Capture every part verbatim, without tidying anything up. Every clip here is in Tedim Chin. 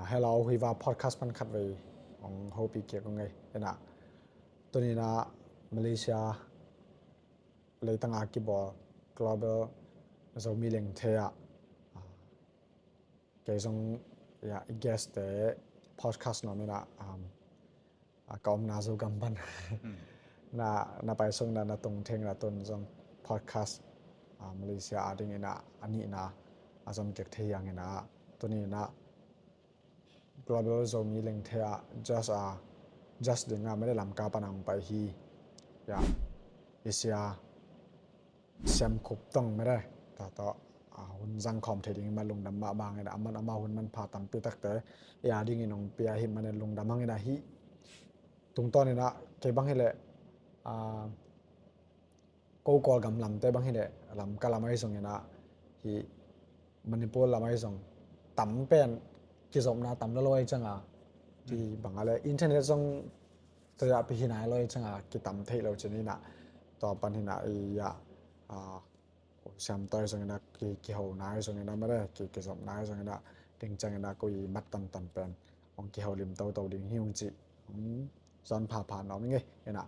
Hello, Huiva podcast pan khat vei hong hopih kik ung ei. Ina, tuni ina Malaysia leitanga kibawl Global Zomi Lengthei ah, ah, kei zong, ya, i guest te podcast nuam ina, um, a ka omna Zogam pan na, na pai sung na, na tung theng na tun zong podcast, ah, Malaysia a ding ina a nihna a zom kik thei hiang ina, tuni ina Global Zomi Lengthei ah judge a, judge dinga mede Lamka pan a hong pai hi. Ya, i sia Siam Khup Tong mede ta tawh, ah, hun zang khawm thei ding i man lungdam mahmah ina, aman ama hun manpha tampi takte i a dingin hong pia hi mane lungdam hang ina hi. Tungtawn ina kei bang hileh, ah, ko Kawlgam lamte bang hileh Lamka lam ahi zong ina hi, Manipur lam ahi zong tam pen kizopna tam lo lo ahi cianga, ki bang a le internet zong tua pi hi nai lo ahi cianga kitam theih lo cin ina, tua pan ina i ya, ah, siam tawi zong ina ki, kiho nai zong ina mede ki, kizop nai zong ina ding ciang ina ko i mat tantan pen hong kiho lim toto ding hi ung ci, hmm, zon phapha nuam ing ei ina.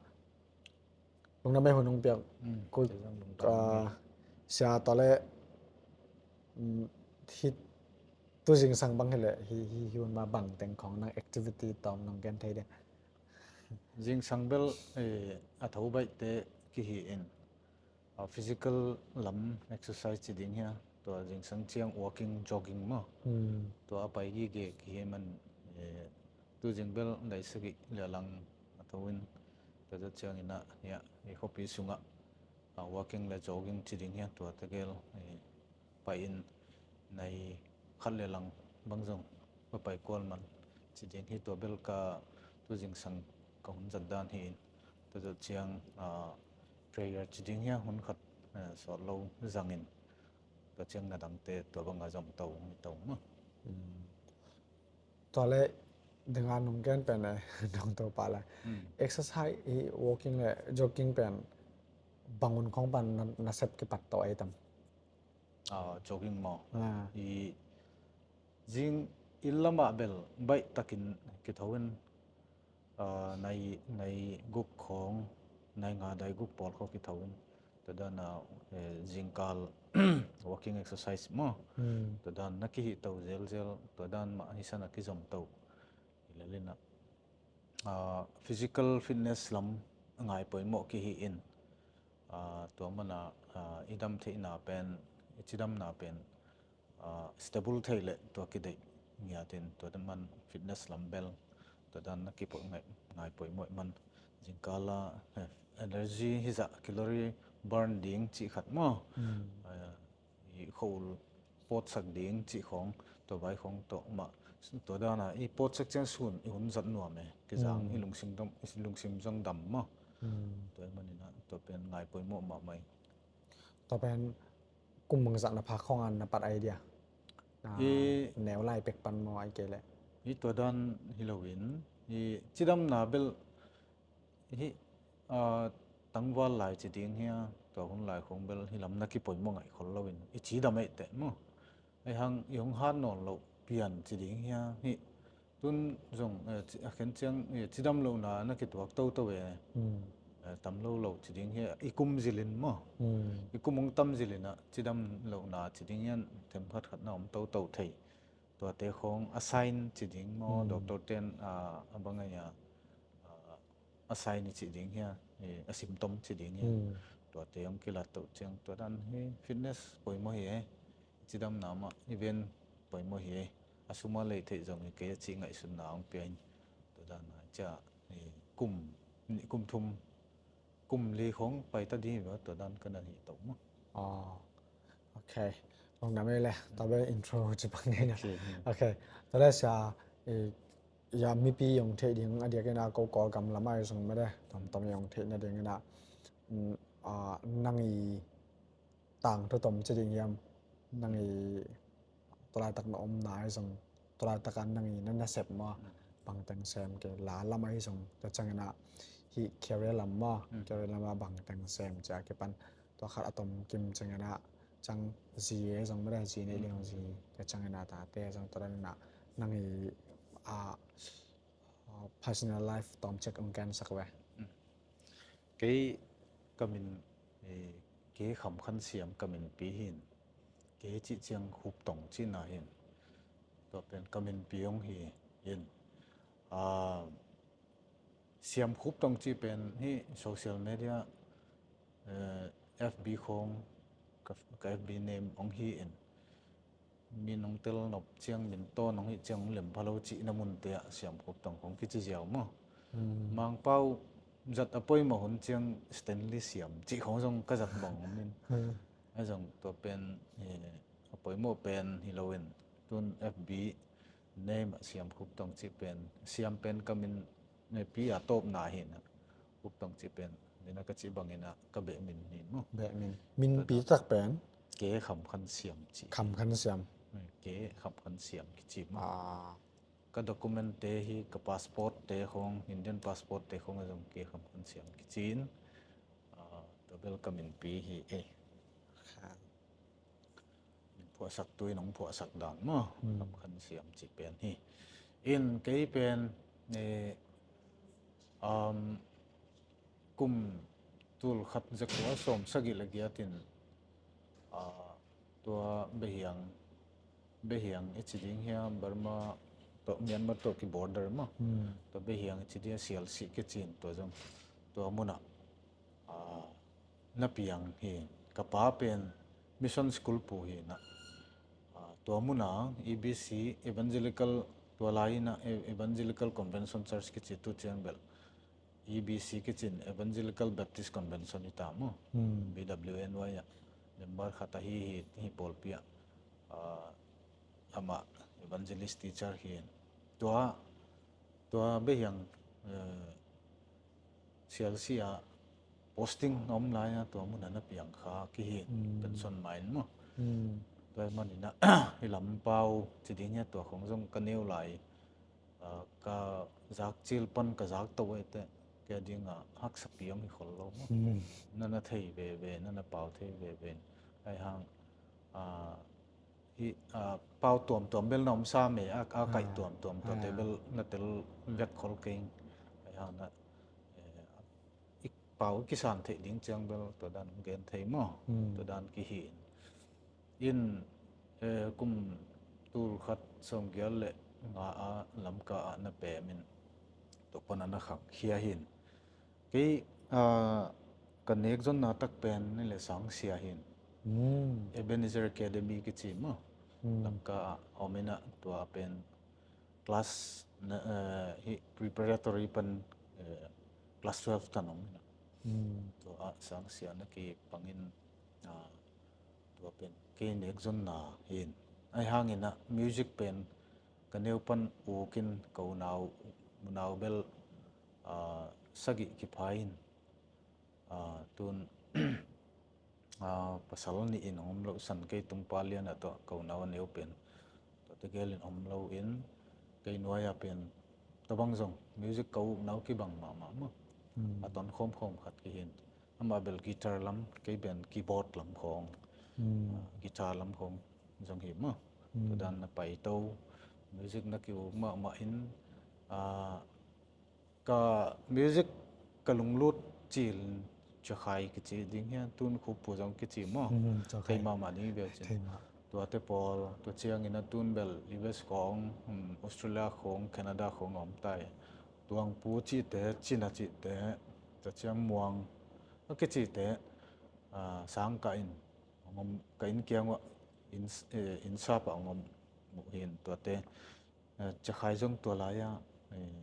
Lungdam ei hun hong piak. Mm, ko, kei zong lungdam ei. Ah, sia tawh le, mm, hi tu zingsang bang hileh hi, hi, hi hun ma bang teng khawng nang activity tawm nong gen thei ding? Zingsang bel, eh, a tho baihte kihi in, ah, physical lam exercise ci ding hia, tua zingsang ciang walking, jogging maw. Hmm. Tua a pai gige kihi man, eh, tu zing bel dai sagih le lang a tho in, tua zat ciang ina, ya, i khuapi sungah, ah, walking le jogging ci ding hia, tua tegel, eh, pai in nai khat le lang bang zong va pai kual man ci ding hi, tua bel ka tu zingsang ka hun zat dan hi in, tua zat ciang, ah, prayer ci ding hia hun khat, eh, sawt lo zangin, tua ciang na dangte tua banga zom to, mi to maw. Hmm. Tua le dinga nong gen pen eh, nong to pah le. Hmm. Exercise hi walking le jogging pen bang hun khawng pan na, na sep kipat to ei tam? Ah, jogging maw. Ah. I zing i lamah bel baih takin kitho in, ah, nai, nai guk khawng, nai nga dai guk pawl khawng kitho in. Tua dana, eh, zingkal walking exercise maw. Hmm. Tua dan na kihi to zelzel, tua dan mah hi sana kizom to. Hi le lina, ah, physical fitness lam ngai poimawh kihi in, ah, tua mana, ah, i dam theihna pen, i cidamna pen, ah, stable thei le tua kideih ngiatin tua man fitness lam bel tua dan na kipoih ngai, ngai poimawh man zingkala, eh, energy hizah calorie burn ding cih khat maw. Hmm. Ah, i khol pawtsak ding cih khawng, tua vai khawng tawh mah, tua dana i pawtsak ciang sun i hun zat nuam e, kizang, hmm, i lungsim dam, i lungsim zong dam maw. Hmm. Tua i manina tua pen ngai poimawh mahmah i. Tua pen kum bangzah na phak khawng a na pat ai dia? Na i neu lai pek pan maw ai kei le? I tua dan hi loin, i cidamna bel hi, ah, tangval lai ci ding hia, tua hun lai khawng bel hi lam na kipoimawh ngai khol loin, i cidam eite maw. Ai hang i hong hat nawn loh pian ci ding hia, hi tun zong, eh, ci, a khen ciang, eh, cidam lohna na kituak toto e. Hmm. Eh, tam lo lo ci ding hia, i kum zilin maw. Hmm. I kum hong tam zilin ah cidam lohna ci ding hian themkhat khat na om toto thei. Tuate khawng a sign ci ding maw, hmm, doctor ten, ah, a bang ai a, ah, a sign i ci ding hia, eh, a symptom ci ding hia. Hmm. Tuate hong kilat to ciang, tua dan hi fitness poimawh hi e. Cidamna mah i ven poimawh hi e. A suma lei theih zong hi kei a ci ngaihsutna hong pia in. Tua dan a cia, eh, kum, nih kum thum, kum li khawng pai ta ding hi va, tua dan ka na hi to maw. Ah, ok. Lungdam ei le, tua bel intro ci pang ngai na. Ok, hmm. Ok. Tua le sia, eh, ya mipi i hong theih ding a diakin a ko Kawlgam lam ai zong mede, tomtom i hong theih nadingin a, mm, ah, nang i tangthu tom ci ding hiam, nang i tua laitak na omna ai zong, tua laitak a nang i na nasep maw, hmm, bangteng sem kei la lam ai zong, tua ciangin a hi career lam maw, hmm, career lam a bangteng sem cia kipan, tua khat a tom kim ciangin a, ciang zi e zong mede zi nei liang zi, tua ciangin a tate zong tua dan in a nang i a, a, personal life tawmcik ong gensak ve. Kei ka min, eh, kei Kham Khan Siam ka minpi hi in. Kei cih ciang Khup Tong cihna hi in. Tua pen ka minpi ong hi in. Ah, Siam Khup Tong cih pen hi social media, eh, F B khawng ka, ka F B name ong hi in. Min ong tel nop ciang, min tawn ong hi ciang ong lem pha lo cihna munte ah Siam Khup Tong khawng kici ziau maw. Mangpau zat a poimawh hun ciang Stanley Siam cih khawng zong ka zat bang om in. A zong tua pen, eh, a poimawh pen hi lo in. Tun F B name ah Siam Khup Tong cih pen, Siam pen ka min, eh, pi a tawpna hi na. Khup Tong cih pen, ni na ka cih bangin a ka beh min hi maw. Beh min. Minpi tak pen? Kei Kham Khan Siam cih. Kham Khan Siam. Eh, kei Kham Khan Siam kici maw. Ah. Ka document te hi, ka passport te khawng, Indian passport te khawng a zong kei Kham Khan Siam kici in. Ah, tua bel ka minpi hi e. Min phuahsak tu in ong phuahsak dan maw. Kham Khan Siam cih pen hi. In kei pen, eh, um, kum tul khat za kua sawm sagih le giat in, ah, tua Behiang, Behiang i ci ding hia, Burma tawh, Myanmar tawh ki border maw. Tua Behiang i ci ding hia, Sialsih kici in tua zong. Tua munah, ah, na piang hi. Ka pa pen mission school pu hi na. Ah, tua muna E B C Evangelical, tua lai ina E-, Evangelical Convention Church kici tu ciang bel E B C kicin Evangelical Baptist Convention hi ta maw. B W N Y ah member khat ahi hi, hi pawlpi ah. Ah, amah evangelist teacher hi. Tua, tua Behiang, eh, Sialsih ah posting a om lai a tua mun a na piang kha kihi, pension mah in maw. Tua ahih manin a, i lampau ci ding hia, tua khong zong ka neu lai, ah, ka zak cil pan ka zak to ei teh, kei a ding a haksapi om hi khol lo maw. Na na thei veve, na na pau thei veve. Ahih hang, ah, hi, ah, pau tuamtuam bel na om sam e, a, a kaih tuamtuam, tuate bel na tel vek khol keng. Ahih hang na, eh, i pau kisan theih ding ciang bel tua dan gen thei maw. Tua dan kihi in. In, eh, kum tul khat sawmgiat le nga a Lamka ah na pem in, tua pan a na khang khia hi in. Kei, ah, ka nek zonna tak pen ni le sang sia hi in. Ebenezer Academy kici maw. Lamka ah om in a, tua pen class na, eh, hi preparatory pan, eh, class twelve tan om in a. Tua ah sang sia na kipang in, ah, tua pen kei nek zonna hi in. Ahih hangin a music pen ka neu pan uk in ka unau, unau bel, ah, sagih kipha in. Ah, tun, ah, pasal nih in om lo san kei tung pa lian a tua ka unau a neu pen. Tua tegel in om lo in kei nuai a pen tabang zong music ka uknau kibang mahmah maw. A ton khawmkhawm khat kihi in. Amah bel guitar lam, kei pen keyboard lam khong. Ah, guitar lam khong zong hi maw. Tua dan na pai to, music na ki-uk mahmah in, ah, ka music ka lunglut cil Cakhai kici ding hia, tun Khupu zong kici maw. Cakhai. Thei mahmah ding hi bel cin. Tuate pawl, tua ciangin a tun bel U S khong, um, Australia khong, Canada khong a om tai. Tuangpu cihte, Cina cihte, tua ciang Muang a kicite, ah, sang ka in, ka inn kiang uah, inn, eh, innsap ah hong om uh hi in tuate. Eh, Cakhai zong tua lai ah, eh,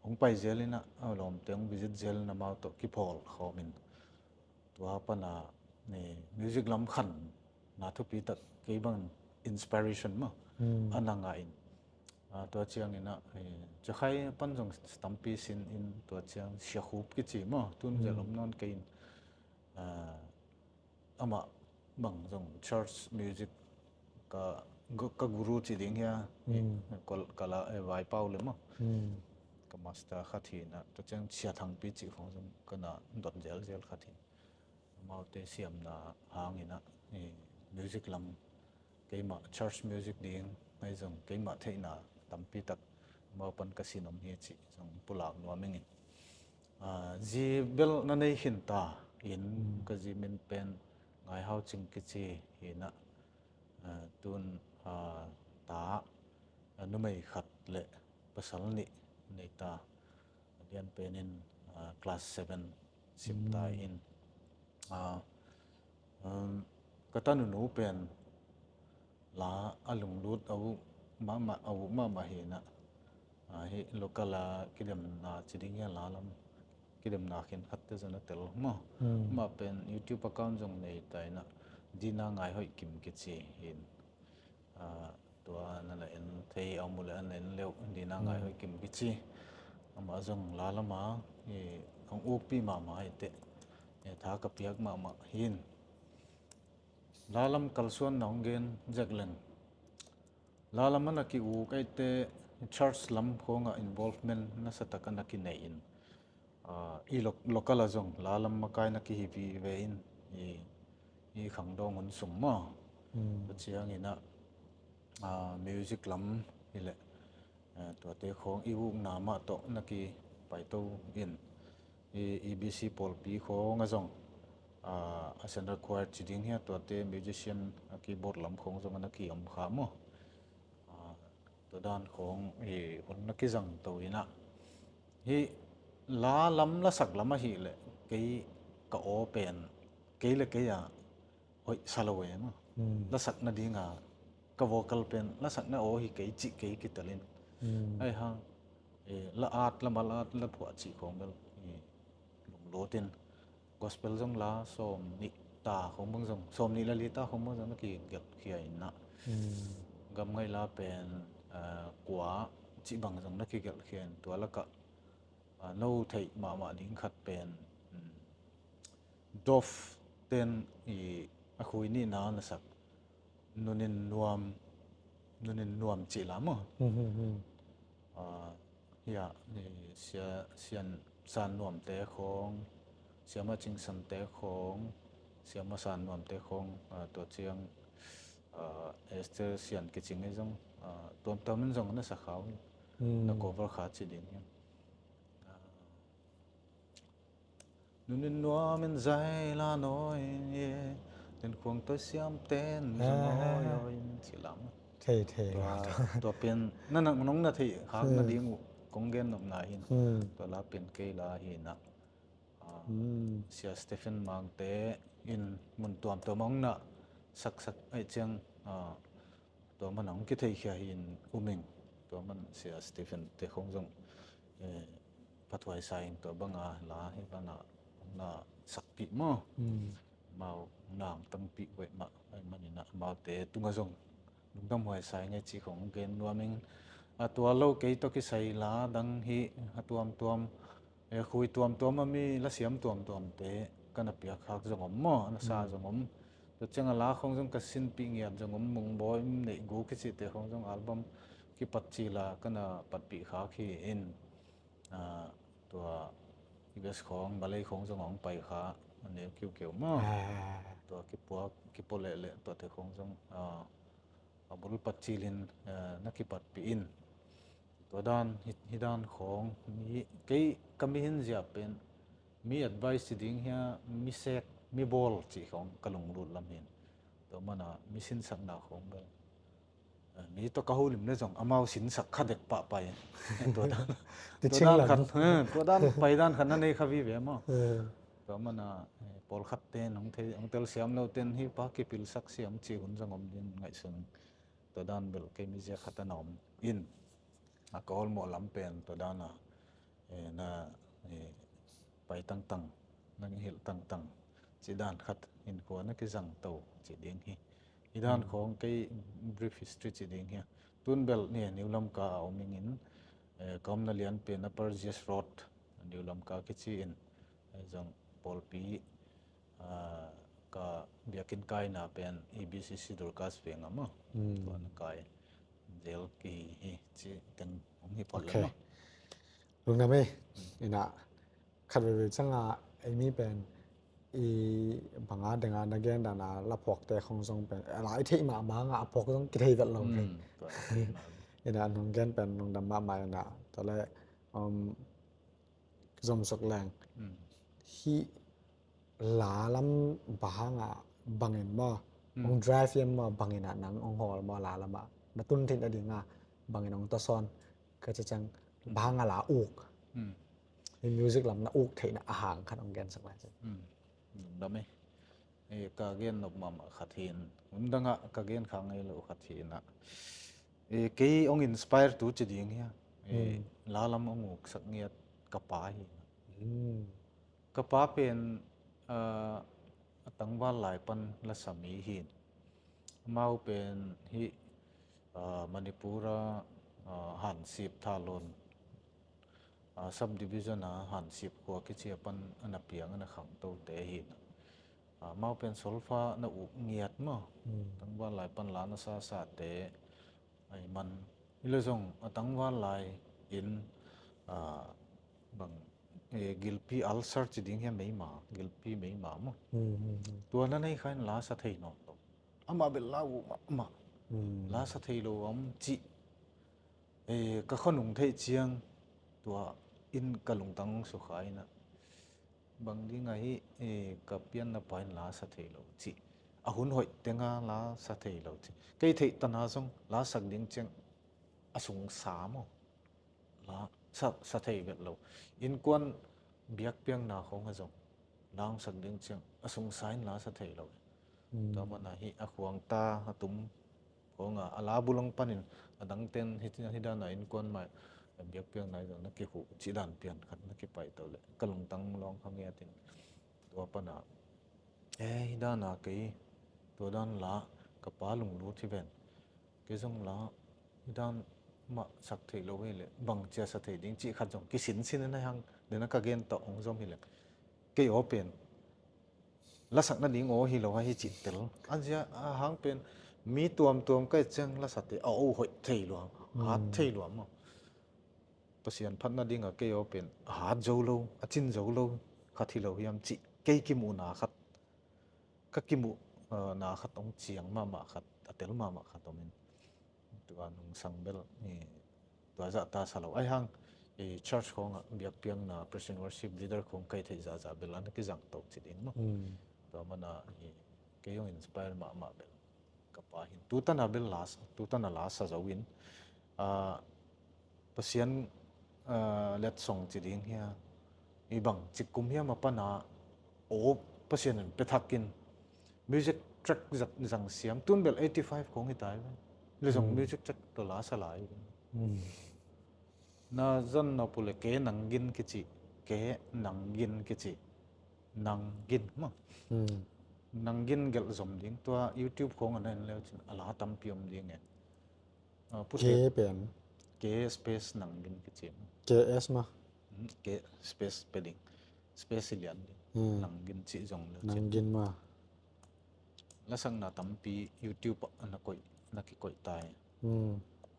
hong pai zel in a, a lawmte hong visit zel in amau tawh kiphawl khawm in. Tua pan a, eh, music lam khanna thupi tak kei bang inspiration maw. A na ngah in. Ah, tua ciangin a, eh, Cakhai pan zong tampi sin in tua ciang Sia Khup kici maw. Tun zel om nawn kei in. Ah, amah bang zong church music ka, gu-, ka guru ci ding hia, ka la, eh, vaipau le maw. Ka master khat hi na, tua ciang Sia Thangpi cih khong zong ka na dot zelzel khat hi. Amaute siamna hangin a, eh, music lam keimah church music ding, ahi zong keimah theihna tampi tak amau pan ka sin om hi cih zong pulak nuam ing in. Ah, zi bel na nei khin ta in, ka zi min pen Ngai Hau Cing kici hi na, ah, tun, ah, ta, ah, numei khat le pasal nih nei ta. A lian penin, ah, class seven sim ta in, ah, um, ka tanunu pen la a lunglut a uk mahmah, a uk mahmah hi na, ah, hi local a kidemna ci ding hi a, la lam kidemna khin khat te zong a tel maw. Mah pen YouTube account zong nei ta in a, Dina Ngai Hoih Kim kici hi in. Ah, tua na na en thei a om uh leh, a na en leuh, Dina Ngai Hoih Kim kici. Amah zong la lam a, i, hong ukpi mahmah hi teh, i, tha ka piak mahmah hi in. La lam kalsuan na hong gen zek leng, la lam a na ki-uk ahih teh church lam khawng ah involvement nasatak a na kinei in, ah, i lo-, local ah zong la lam makai na kihi vive in, i, i khangdawng hun sung maw. Tua ciangin ah, ah, music lam hi leh, ah, tuate khawng i ukna mah tawh na kipaito in, i, E B C pawlpi khawng ah zong, ah, a central choir ci ding hi a, tuate musician, a keyboard lam khawng zong a na ki-om kha maw. Ah, tua dan khawng i hun na kizang to in ah, hi la lam, lasak lam ahih leh kei ka aw pen kei le kei a hoih sa lo e maw. Lasak nading a ka vocal pen lasakna aw hi kei cih kei kitel in. Ahi hang, eh, la at, la mal at, la phuah cih khawng bel, eh, lunglut in, gospel zong la sawm nih ta khawng bang zong, sawm nih la li ta khawng bang zong na kigelhkhia in ah. Gam ngaih la pen, eh, kua cih bang zong na kigelhkhia in, tua lakah, ah, no theih mahmah ding khat pen, um, Dove ten i a khui nihna na sak, Nunin Nuam, Nunin Nuam cih la maw. Ah, hi a, i, Sia, Sian San Nuamte khawng, Siama Cing Sante khawng, Siama San Nuamte khawng, ah, tua ciang, ah, Esther Sian Kicing ei zong, ah, tuamtuam in zong na sa kha uh, na cover kha ci ding hi. Ah, Nunin Nuam in zai la nawi e, Tenkhuang Tawi Siam ten zong awi awi in ci lam. Thei, thei. Tua, tua pen na nang nong na theih khak nading uh kong gen nopna hi in. Tua la pen kei la hi na. Ah, Sia Stephen Mangte in mun tuamtuam hong na saksak ahih ciang, ah, tua man hong kitheikhia hi in um ing. Tua man Sia Stephen te khawng zong, eh, phathuai sa in tua banga la hi bana hong na sakpih maw. Amau nang tangpih uh eh mah, ahih manin ah amaute tungah zong lungdam huai sa ing ei cih khawng gen nuam ing. A tua lo kei tawh kisai la dang hi a tuamtuam, eh, khui tuamtuam a mi lasiam tuamtuamte ka na piak khak zong om maw, a na sa zong om. Tua ciang a la khawng zong ka sinpih ngiat zong om, Mungbawi Neihgu kicihte khawng zong album kipat cil a ka na patpih khak hi in. Ah, tua U S khawng, Malay khawng zong hong pai kha, a neu kiukiu maw. Tua kipuak, kipuak lehleh tuate khawng zong, ah, a bul pat cilin, ah, na kipatpih in. Tua dan, hi, hi dan khawng, mi, kei ka mihin zia pen, mi advice ci ding hia, mi sek, mi bawl cih khawng ka lunglut lam hi in. Tua mana, mi sinsakna khawng bel. Mi tawh ka holim le zong amau sinsak kha dek pahpah in. Tua dan, tua dan khat, eh, tua dan pai dan khat na nei kha vive maw. Tua mana, eh, pawlkhat ten hong thei, hong telsiam lo ten hi pa kipilsak siam cih hun zong om din ngaihsun. Tua dan bel kei mi zia khat a na om in. A ka awlmawh lam pen tua dan a, eh, na, eh, pai tangtang, na hilh tangtang, ci dan khat in khua na kizang to ci ding hi. Hi dan khawng kei brief history ci ding hi. Tun bel ni New Lamka a om ing in, eh, ka omna lian pen Upper G S Road, New Lamka kici in, eh, zong pawlpi, ah, ka biakinn kaina pen E B C C Dorcas Veng a maw. Tua na kai zel kihi hi ci teng hong hi phot le maw. Lungdam ei, ina khat veivei cianga ei mi pen i banga denga na gen dana la phuakte khong zong pen a lai theih mahmah nga a phuak zong kithei vet lo thei. Ina nong gen pen nong dam mahmah ina. Tale, um, zomsuk leng. Hi la lam bang hanga bangin maw. Hong drive hiam maw, bangin a nang hong hawl maw la lama. Na tun theihna dinga bangin hong tasawn. Ka cacang bang hanga la uk. Hi music lam na uk theihna a hang khat hong gensak lai cin. Dam e. E, ka gen nop mahmah khat hin. Hun dangah ka gen kha ngei lo khat hinah. E, kei hong inspire tu ci ding hia. E, la lam hong uksak ngiat ka pa hi. Ka pa pen, ah, a tangval lai pan lasa mi hin. Amau pen hi, ah, Manipur a, ah, Hansip Thalon, ah, subdivision a Hansip khua kici a pan a na piang a na khangtote hi. Ah, amau pen solfa na uk ngiat maw. Tangval lai pan la na sasate ai man. Ila zong a tangval lai in, ah, bang, e, gilpi ulcer ci ding hia meima, gilpi meima maw. Tua na nei kha in la sa thei nawn lo. Amah bel la uh mahmah. La sa thei lo a om cih. E, ka khonung theih ciang tua in ka lungtang sukha ina. Bang dinga hi, e, ka pianna pa in la sa thei lo cih. A hun hoih tenga la sa thei lo cih. Kei theih tana zong la sak ding ciang a sung sa maw. La sa, sa thei vet lo. Innkuan biakpiakna khong a zong la hong sak ding ciang a sung sa in la sa thei lo. Tua mana hi a khuangta a tum khong a, a la bulang panin a dangten hi, hi dana innkuan mai biakpiakna hi zong na kihuh cih dan pian khat na kipai to le ka lungtang lawng kha ngiatin tua pana, e, hi dana kei tua dan la ka pa lunglut hi ven. Kei zong la hi dan mah sak thei lo hi le bang cia sa thei ding cih khat zong kisinsin in a hang dena ka gen tawh hong zom hi le. Kei aw pen lasak nading aw hi lo a hi cih tel. Anzia a hang pen mi tuamtuam ka et ciang lasate a aw hoih thei luam, hat thei luam maw. Pasian phat nadinga kei aw pen a hat zo lo, a cin zo lo khat hi lo hiam cih kei kimuhna khat, ka kimuh, ah, na khat hong ciang mahmah khat, a tel mahmah khat om in. Tua nungsang bel, i, tua zahta sa lo. Ai hang, i, church khongah biakpiakna, praise and worship leader khong kai theih zahzah bel a na kizang to ci ding maw. Tua mana, i, kei hong inspire mahmah bel ka pa hin. Tutana bel la, tutana la sa zo in, ah, Pasian, ah, letsong ci ding hia. I bang cik kum hiam a pana aw Pasian in pe thak in music track zat zang siam tun bel eighty five khong hi tai ve. Le zong music track to la sa lai. Na zan na pu le ke nang gin kici, ke nang gin kici, nang gin ma. Nang gin gelh zom ding tua YouTube khong a na en leu cin a la tampi om ding e. Ah, pu ke pen ke space nang gin kici. Ke s ma. Ke space pe ding. Space lian ding. Nang gin ci zong leu cin. Nang gin ma. Lasakna tampi YouTube ah na koih, na kikoih tai.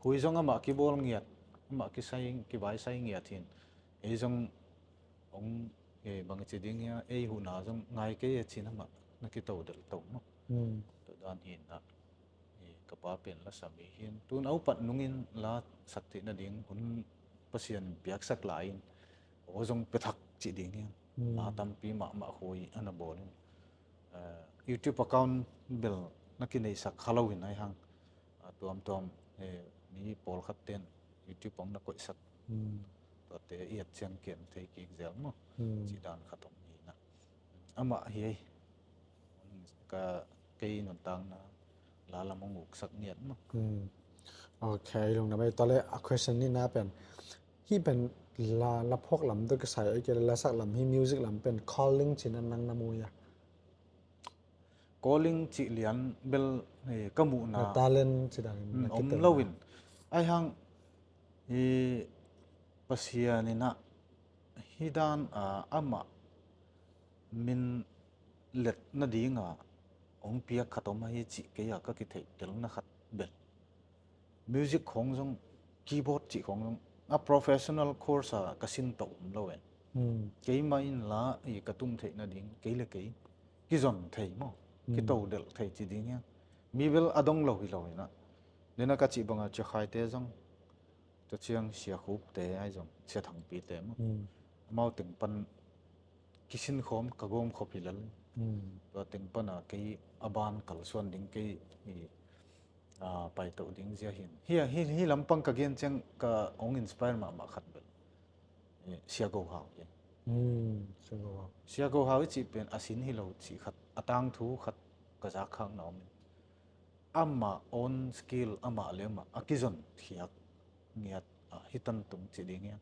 Hui zong amah kibawl ngiat, amah kisai, kivaisai ngiat hin. Ei zong hong, eh, bang ci ding hia, ei huhna zong ngai kei e cin amah na kito delh to maw. Tua dan hi na, eh, ka pa pen lasa mi hin. Tun a upat nungin la sak theih nading hun Pasian piaksak lai in. Aw zong pe thak ci ding hia. La tampi mahmah hui a na bawl in. Eh, YouTube account bel na kineihsak kha lo in ai hang. Ah, tuamtuam, eh, mi pawlkhat ten YouTube hong na koihsak. Tuate i et ciang ken thei kik zel maw. Ci dan khat om hi na. Amah hi ei. Ka kei nuntakna la lam hong uksak ngiat maw. Ok, lungdam ei. Tale a question ni na pen. Hih pen la, la phawk lam tawh kisai ei kei le la sak lam hi music lam pen calling cin a nang na mu ia. Calling cih lian bel, eh, ka muhna. Na talent ci dan in na om kitelna lo in. Ai hang, eh, Pasian in ah hi dan, ah, amah min let nadinga hong piak khat om ahi cih kei a ka kitheih telna khat bel. Music khong zong, keyboard cih khong zong a professional course a ka sin tawh om lo e. Keimah in la i ka tum theih nading kei le kei kizon thei maw, kito delh thei ci ding hia. Mi bel a dong lo hi lo hi na. Nena ka cih banga ciakhaite zong Tua ciang Sia Khupte ahi zong, Sia Thangpite maw. Mm. Amau teng pan kisin khawm ka gawm khop hi lel. Mm. Tua teng pana kei a ban kalsuan ding, kei i, a, paitoh ding zia hin. Hi, hi, hi lampang ka gen ciang ka hong inspire mahmah khat bel, eh, Sia Go Hau hi. Mm, Sia Go Hau. Sia Go Hau i cih pen a sin hi lo cih khat, a tangthu khat ka zak khakna om in. Amah own skill, amah le amah a kizon khiak ngiat, ah, hi tantung ci ding hiam.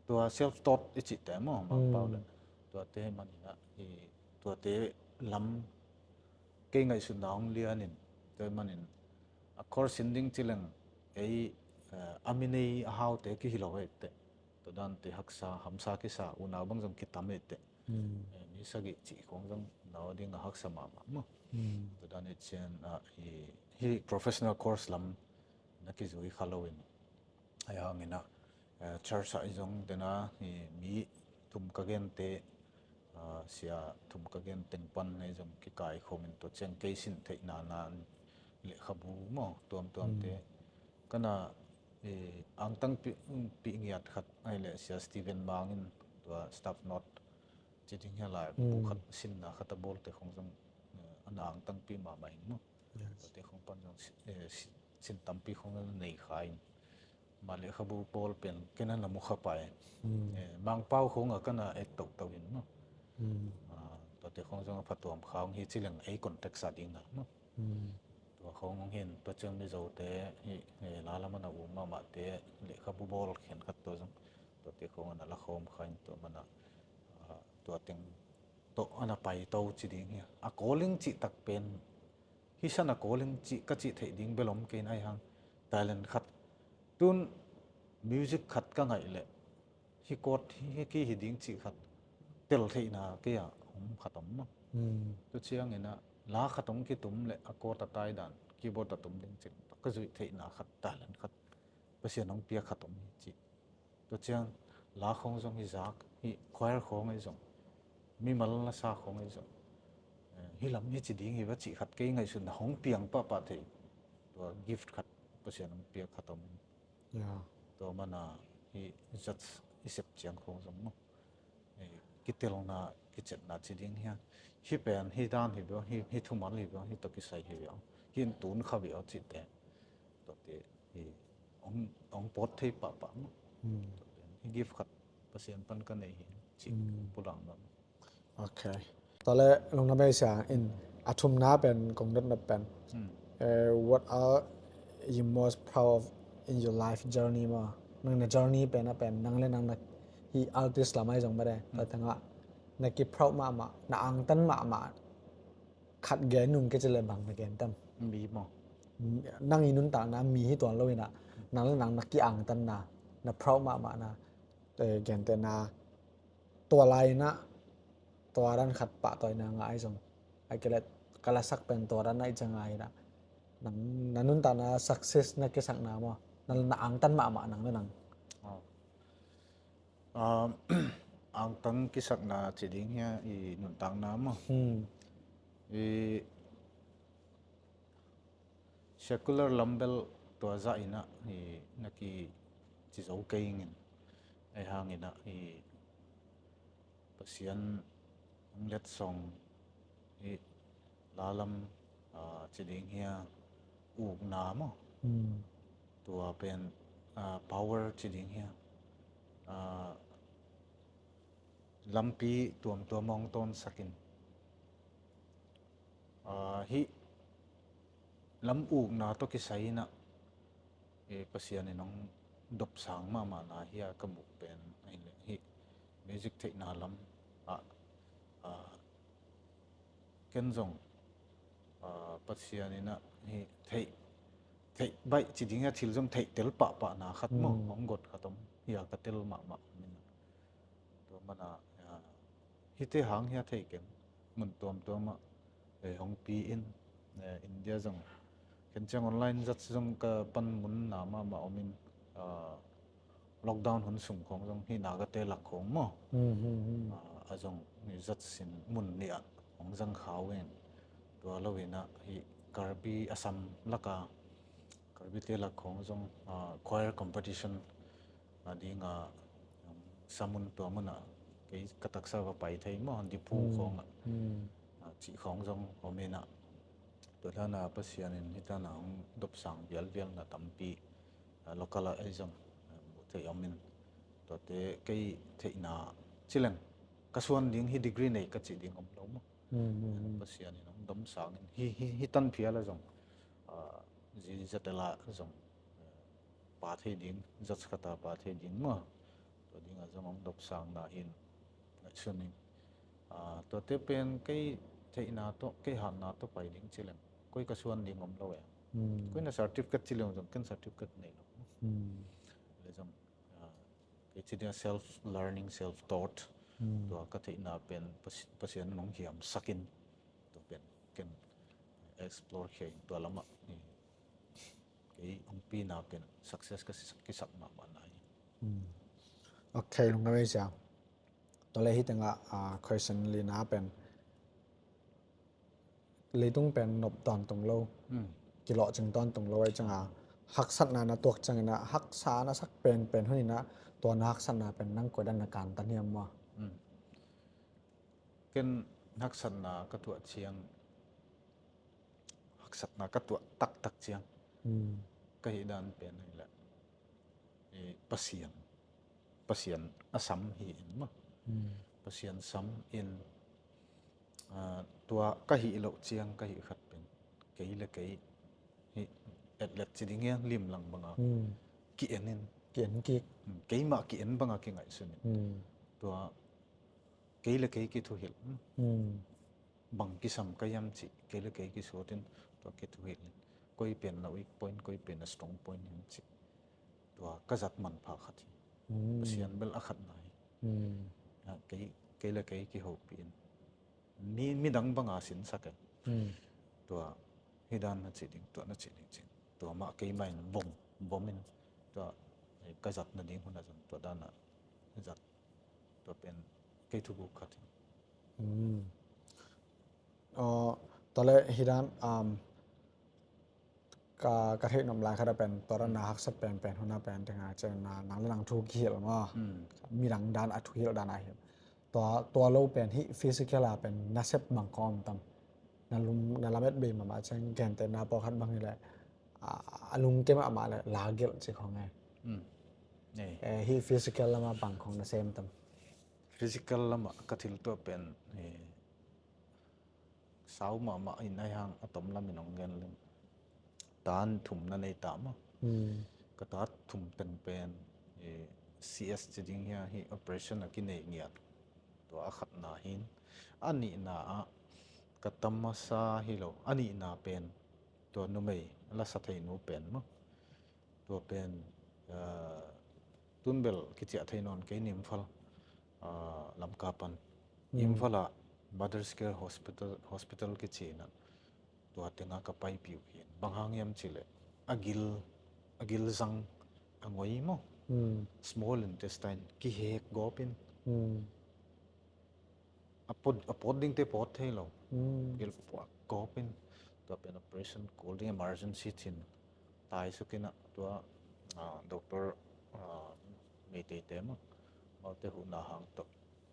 Tua self taught i cihte maw, Mangpau le. Mm. Tuate maninah, i, tuate lam kei ngaihsutna hong lianin, tua manin a course sin ding ci leng ei, eh, a mi nei a haute kihi lo ei teh. Tua dante haksa, hamsa kisa, unau bang zong kitam ei teh. Mm. Eh, mi sagih cih khong zong nau ding a haksa mahmah maw. Mm. Tua dan i cian, ah, hi, hi professional course lam na kizui kha lo in. Ahi hangin ah, eh, church ah i zong tena, hi, mi thum ka gente, ah, sia thum ka gen teng pan na i zong kikai khawm in tua ciang kei sin theihna na lehkhabu maw, tuamtuamte. Mm. Kana, eh, angtang pi, pi ngiat khat ahi leh Sia Stephen Mang in tua staff note ci ding hia lai, mm, bu khat sinna khat a bawlte khong zong, eh, ana angtangpi mahmah in maw. Yes. Tuate khong pan zong si, eh, si, sin tampi khong zong nei kha in. Mah lehkhabu bawl pen kei na na mu kha pai. Mm. Eh, Mangpau khong a kana et tohtoh in maw. Mm. Ah, tuate khong zong a phatuam kha hong hi ci leng ei contact sa ding na maw. Mm. Tua khong hong hin, tua ciang Mizote hi, eh, la lam ana um mahmahte lehkhabu bawl khen khat tua zong. Tuate khong ana la khawm kha in tua mana, ah, tua teng tawh ana paito ci ding hi. A calling cih tak pen, hi san a calling cih ka cih theih ding bel om kei in ahi hang. Talent khat. Tun music khat ka ngaih leh, hi chord, hi, hi key hi ding cih khat tel theihna kei a om khat om maw. Hmm. Tua ciangin ah, la khat hong kitum leh a chord a tai dan, keyboard a tum ding cih ka zuih theihna khat, talent khat, Pasian hong piak khat om hi cih. Tua ciang la khawng zong hi zak, hi choir khawng ahi zong, mimal lasa khawng ahi zong, eh, hi lam hi ci ding hi va cih khat kei ngaihsutna hong piang pahpah thei. Tua gift khat Pasian hong piak khat om. Ya. Tua mana hi zat i sep ciang khawng zong maw. Eh, kitelna, kicetna ci ding hiam. Hi pen, hi dan hi bia, hi, hi thumal hi bia, hi tawh kisai hi bia. Hi in tun kha bia cihte. Tuate hi hong, hong pawt thei pahpah maw. Hmm. Tuate hi gift khat Pasian pan ka nei hi cih, hmm, pulang maw. Ok. Tua leh lungdam ei Sia, in a thumna pen kong dot nop pen. Hmm. Eh, what are you most proud of in your life journey maw? Nang na journey pen a pen, nang le nang na hi artist lam ahi zong mah de. Hmm. Tua tengah na ki proud mahmah, na angtan mahmah khat gen nung kei ci leh bang na gen tam. Mi maw. Nang i nuntakna mi hi tuan lo in ah, nang le nang na ki angtanna, na proud mahmahna, eh, gente na tua lai in ah, tua dan khat pahtawina ngah ahi zong. Ahih kei leh ka lasak pen tua dan ahi ciang ngah in ah. Nang, na nuntakna success na kisakna maw. Na, na angtan mahmah nang le nang. Oh. Ah, angtang kisakna ci ding hia i nuntakna maw. Hmm. I secular lam bel tua zah in ah i na kici zo kei ing in. Ahih hangin ah i Pasian hong letsong hi la lam, ah, ci ding hia ukna maw. Hmm. Tua pen, ah, power ci ding hia. Ah, lampi tuamtuam hong tawnsak in. Ah, hih lam ukna tawh kisai in ah, eh, Pasian in hong dopsang mahmahna hi a ka muh pen ahih leh hih music theihna lam ah, ah, ken zong, ah, Pasian in ah hih theih, theih baih ci ding a thil zong theih tel pahpahna khat maw, hmm, hong got khat om hi a ka tel mahmah om in ah. Tua mana, ah, hihte hang hia thei keng mun tuamtuam ah, eh, hong pi in, eh, India zong. Ken ciang online zat zong ka panmunna mahmah om in, ah, lockdown hun sung khawng zong hih Nagate lak khawng maw. Hmm, hmm, hmm. Ah, a zong hih zat sin mun nih ah hong zang kha uh in. Tua lo in ah hih Karbi Assam lak a, Presbytery lak khawng zong, ah, choir competition a ding a, um, samun tua mun a kei ka taksa va pai thei maw, Diphu khawng a, ah, cih khawng zong om in a. Tua dan a Pasian in hih dan a hong dopsang vialvial na tampi, ah, local ah ei zong, ah, mu thei om in. Tuate kei theihna ci leng ka suan ding hi degree nei ka cih ding om lo maw. Pasian in hong dopsang in hih, hih, hih tanphial a zong, ah, ZZL ah zong, eh, pa thei ding, judge khat a pa thei ding maw. Tua ding a zong hong dopsang na hi in ngaihsun ing. Ah, tuate pen kei theihna tawh, kei hatna tawh pai ding ci leng koi ka suan ding om lo e. Koi na certificate ci leng zong ken certificate nei lo. Le zong, ah, kei ci ding a self learning, self taught. Tua ka theihna pen Pasi-, Pasian in hong hiamsak in tua pen ken explore khia in tua lamah, eh, kei hong pina pen success ka si-, kisak mahmah na hi. Ok, lungdam ei sia. Tua le hih tengah, ah, question lina pen leitung pen nop tawntung lo, kilawhcing tawntung lo ei ciang a haksatna na tuak ciangin a haksa na sak penpen hun in a tua na haksatna pen nang koi dan na kantan hiam maw? Ken haksatna ka tuah ciang, haksatna ka tuah taktak ciang ka hih dan pen hi leh, eh, Pasian, Pasian a sam hi in maw. Pasian sam in, ah, tua ka hih loh ciang ka hih khat pen kei le kei hih etlet ci ding hian limlang banga ki-en in. Ki-en kik. Keimah ki-en banga kingaihsun in. Tua kei le kei kithuhilh. Bang kisam ka hiam cih kei le kei kisuat in tua kithuhilh in. Koi pen na weak point, koi pen na strong point hiam cih. Tua ka zat manpha khat hi. Pasian bel a khatna hi. Ah, kei, kei le kei kihopih in. Mi, midang banga sinsak e. Tua hih dan na cih ding, tua na cih ding cih. Tua mah keimah in vom, vom in. Tua, eh, ka zat nading hun a zong tua dan a zat. Tua pen kei thuguk khat hi. Aw, tua le hih dan, um, ka, ka theih nop lai khat a pen tua dan na haksat penpen hun a pen tengah ciang na nang le nang thu kihilh maw. Midang dan a thuhilh dan a hilh. Tua, tua lo pen hih physical a pen nasep bang khawng om tam? Na lum, na lamet bei mahmah ciang gentehna pawlkhat bang hi leh, a, a lungke mahmah leh la gelh ci khawng e. Eh, hih physical lamah bang khawng na sem tam? Physical lamah ka thil tuah pen, eh, sau mahmah in ahi hang a tom lamin hong gen leng. Tan thum na nei ta maw? Ka ta thum teng pen, eh, C S ci ding hia, hih operation a kinei ngiat. Tua a khatna hi in. A nihna ah ka ta masa hi lo. A nihna pen tua numei lasa thei nu pen maw. Tua pen, ah, tun bel kiciah thei nawn kei in Imphal, ah, Lamka pan. Imphal ah Mother's Care Hospital, hospital kici in a tua tengah ka paipih uh hi in. Bang hang hiam cih leh a gil, a gil zang a ngoi maw. Small intestine kihek gawp in. A pawt, a pawt dingte pawt thei lo. Gil puak gawp in. Tua pen operation kul ding emergency ci in tai suk in a tua, ah, doctor, ah, Meiteite maw, amaute huhna hang tawh,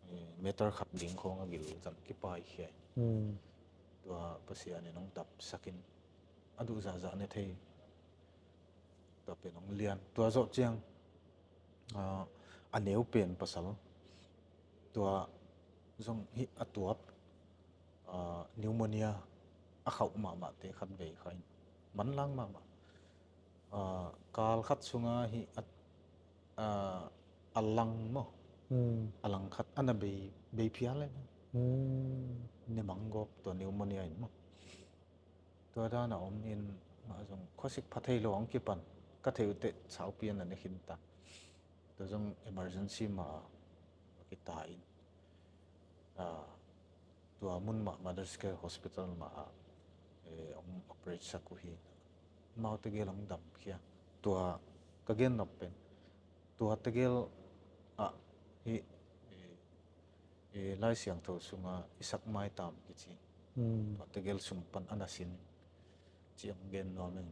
eh, meter khat ding khawng a gil zang kipaikhia in. Tua Pasian in hong dapsak in a duh zahzah ne thei. Tua pen hong lian. Tua zawh ciang, ah, a neu pen pasal. Tua zong hih a tuap, ah, pneumonia a khauh mahmahte khat vei kha in. Manlang mahmah. Ah, kal khat sunga hih a, ah, a lang maw. A lang khat a na bei, bei phial e. Ne mang gawp tua pneumonia in maw. Tua dan a om in mah zong khuasik pha thei lo hong kipan. Ka theih uh teh saupi a na ne khin ta. Tua zong emergency mah a kita in, ah, tua mun mah Mother's Care Hospital mah ah, eh, hong operate sak uh hi. Amaute gel hong damkhia. Tua ka gen nop pen tua tegel ah hih, eh, eh, Lai Siangtho sunga i sak maitam kici. Tua tegel sung pan a na sin ci hong gen nuam ing.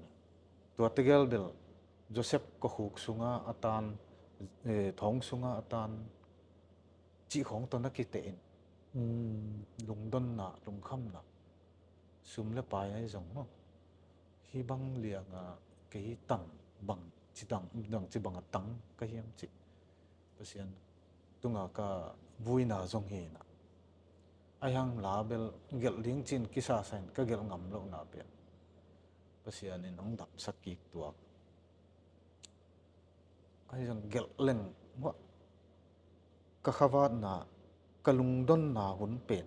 Tua tegel bel Joseph kawkhuk sunga a tan, eh, thawng sunga a tan cih khawng tawh na kitehin, lungdonna, lungkhamna, sum le pai ahi zong maw, hih bang lianga kei tan bang ci dang, dang ci bang a tang ka hiam cih Pasian tunga ka vuina zong hi na. Ahi hang la bel gelh ding cin kisasa in ka gelh ngam lohna pen Pasian in hong damsak kik tuak. Ahi zong gelh leng, ka khavatna, ka lungdonna hun pen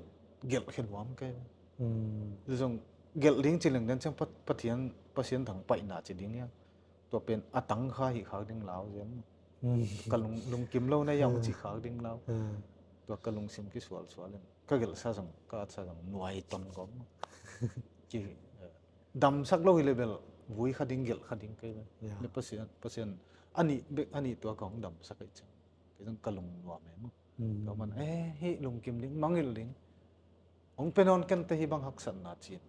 gelh khe nuam kei. Zong gelh ding ci leng den ciang Pathian, Pasian thang paihna ci ding hiam? Tua pen a tang kha hi khak ding lau ziam. Ka lung, lungkim lo na hiam ci khak ding lau. Tua ka lungsim kisualsual in ka gelhsa zong, ka atsa zong nuai ton gom. Ki, eh, damsak lo hi le bel vui kha ding, gelh kha ding kei le. Le Pasian, Pasian a nih bek, a nih tua ka hong damsak ahi ciang kei zong ka lungnuam e maw. Ka man, eh, hih lungkim ding, mangngilh ding. Hong pia nawn kei te hih bang haksatna cin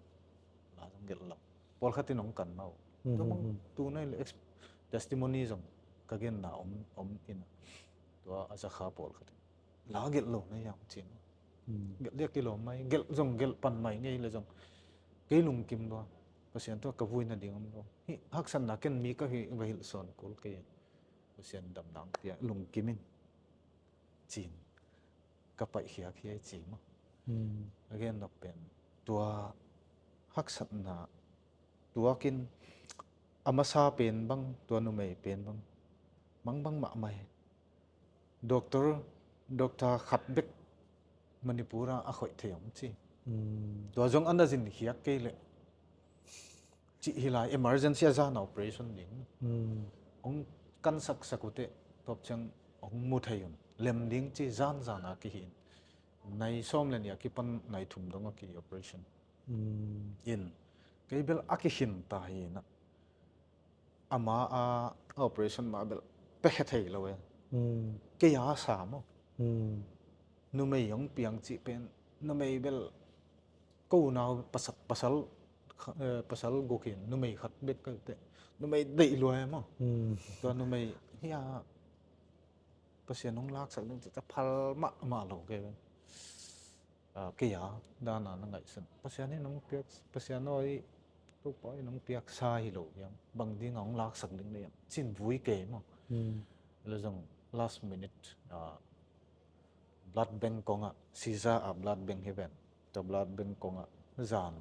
la zong gelh lo. Pawlkhat in hong kan mah uh. Tua bang tu nai le ex-, testimony zong ka genna om, om in a. Tua a zakha pawlkhat in la gelh lo na hiam cin. Gelh diak kilawm mai, gelh zong gelh pan mai ngei le zong kei lungkim lua. Pasian tua ka vui nading om lua. Hih haksatna ken mi ka hi va hilh sawn kul kei. Pasian damna hong pia lungkim in cin ka paihkhiak hi ei ci maw. A gen nop pen tua haksatna tuakin a masa pen bang, tua numei pen bang, mangbang mahmah hi. Doctor, doctor khat bek Manipur ah a khoih thei om ci. Tua zong a na zin khiak kei leh cih hi lai, emergency a zan operation ding. Hong kansaksak uh teh tawp ciang hong mu thei un. Lem ding ci zan zan a kihi in. Nai sawm le nih a kipan nai thum dong a ki operation. In kei bel a kikhin ta hi na. Ama a operation mah bel pekhe thei lo e. Kei a sa maw. Numei hong piang cih pen numei bel ko unau pasal, pasal, eh, pasal guk in numei khat bek ka teh numei deih lua e maw. Tua numei hi a Pasian hong laksak ding cih ta phal mahmah lo kei bel. Ah, kei a dana na ngaihsun. Pasian in hong piak, Pasian aw i Topa in hong piaksa hi lo hiam. Bang dinga hong laksak ding le hiam. Cin vui kei maw. Le zong last minute, ah, blood bank kongah, Caesar a blood bank hi ven. Tua blood bank kongah zan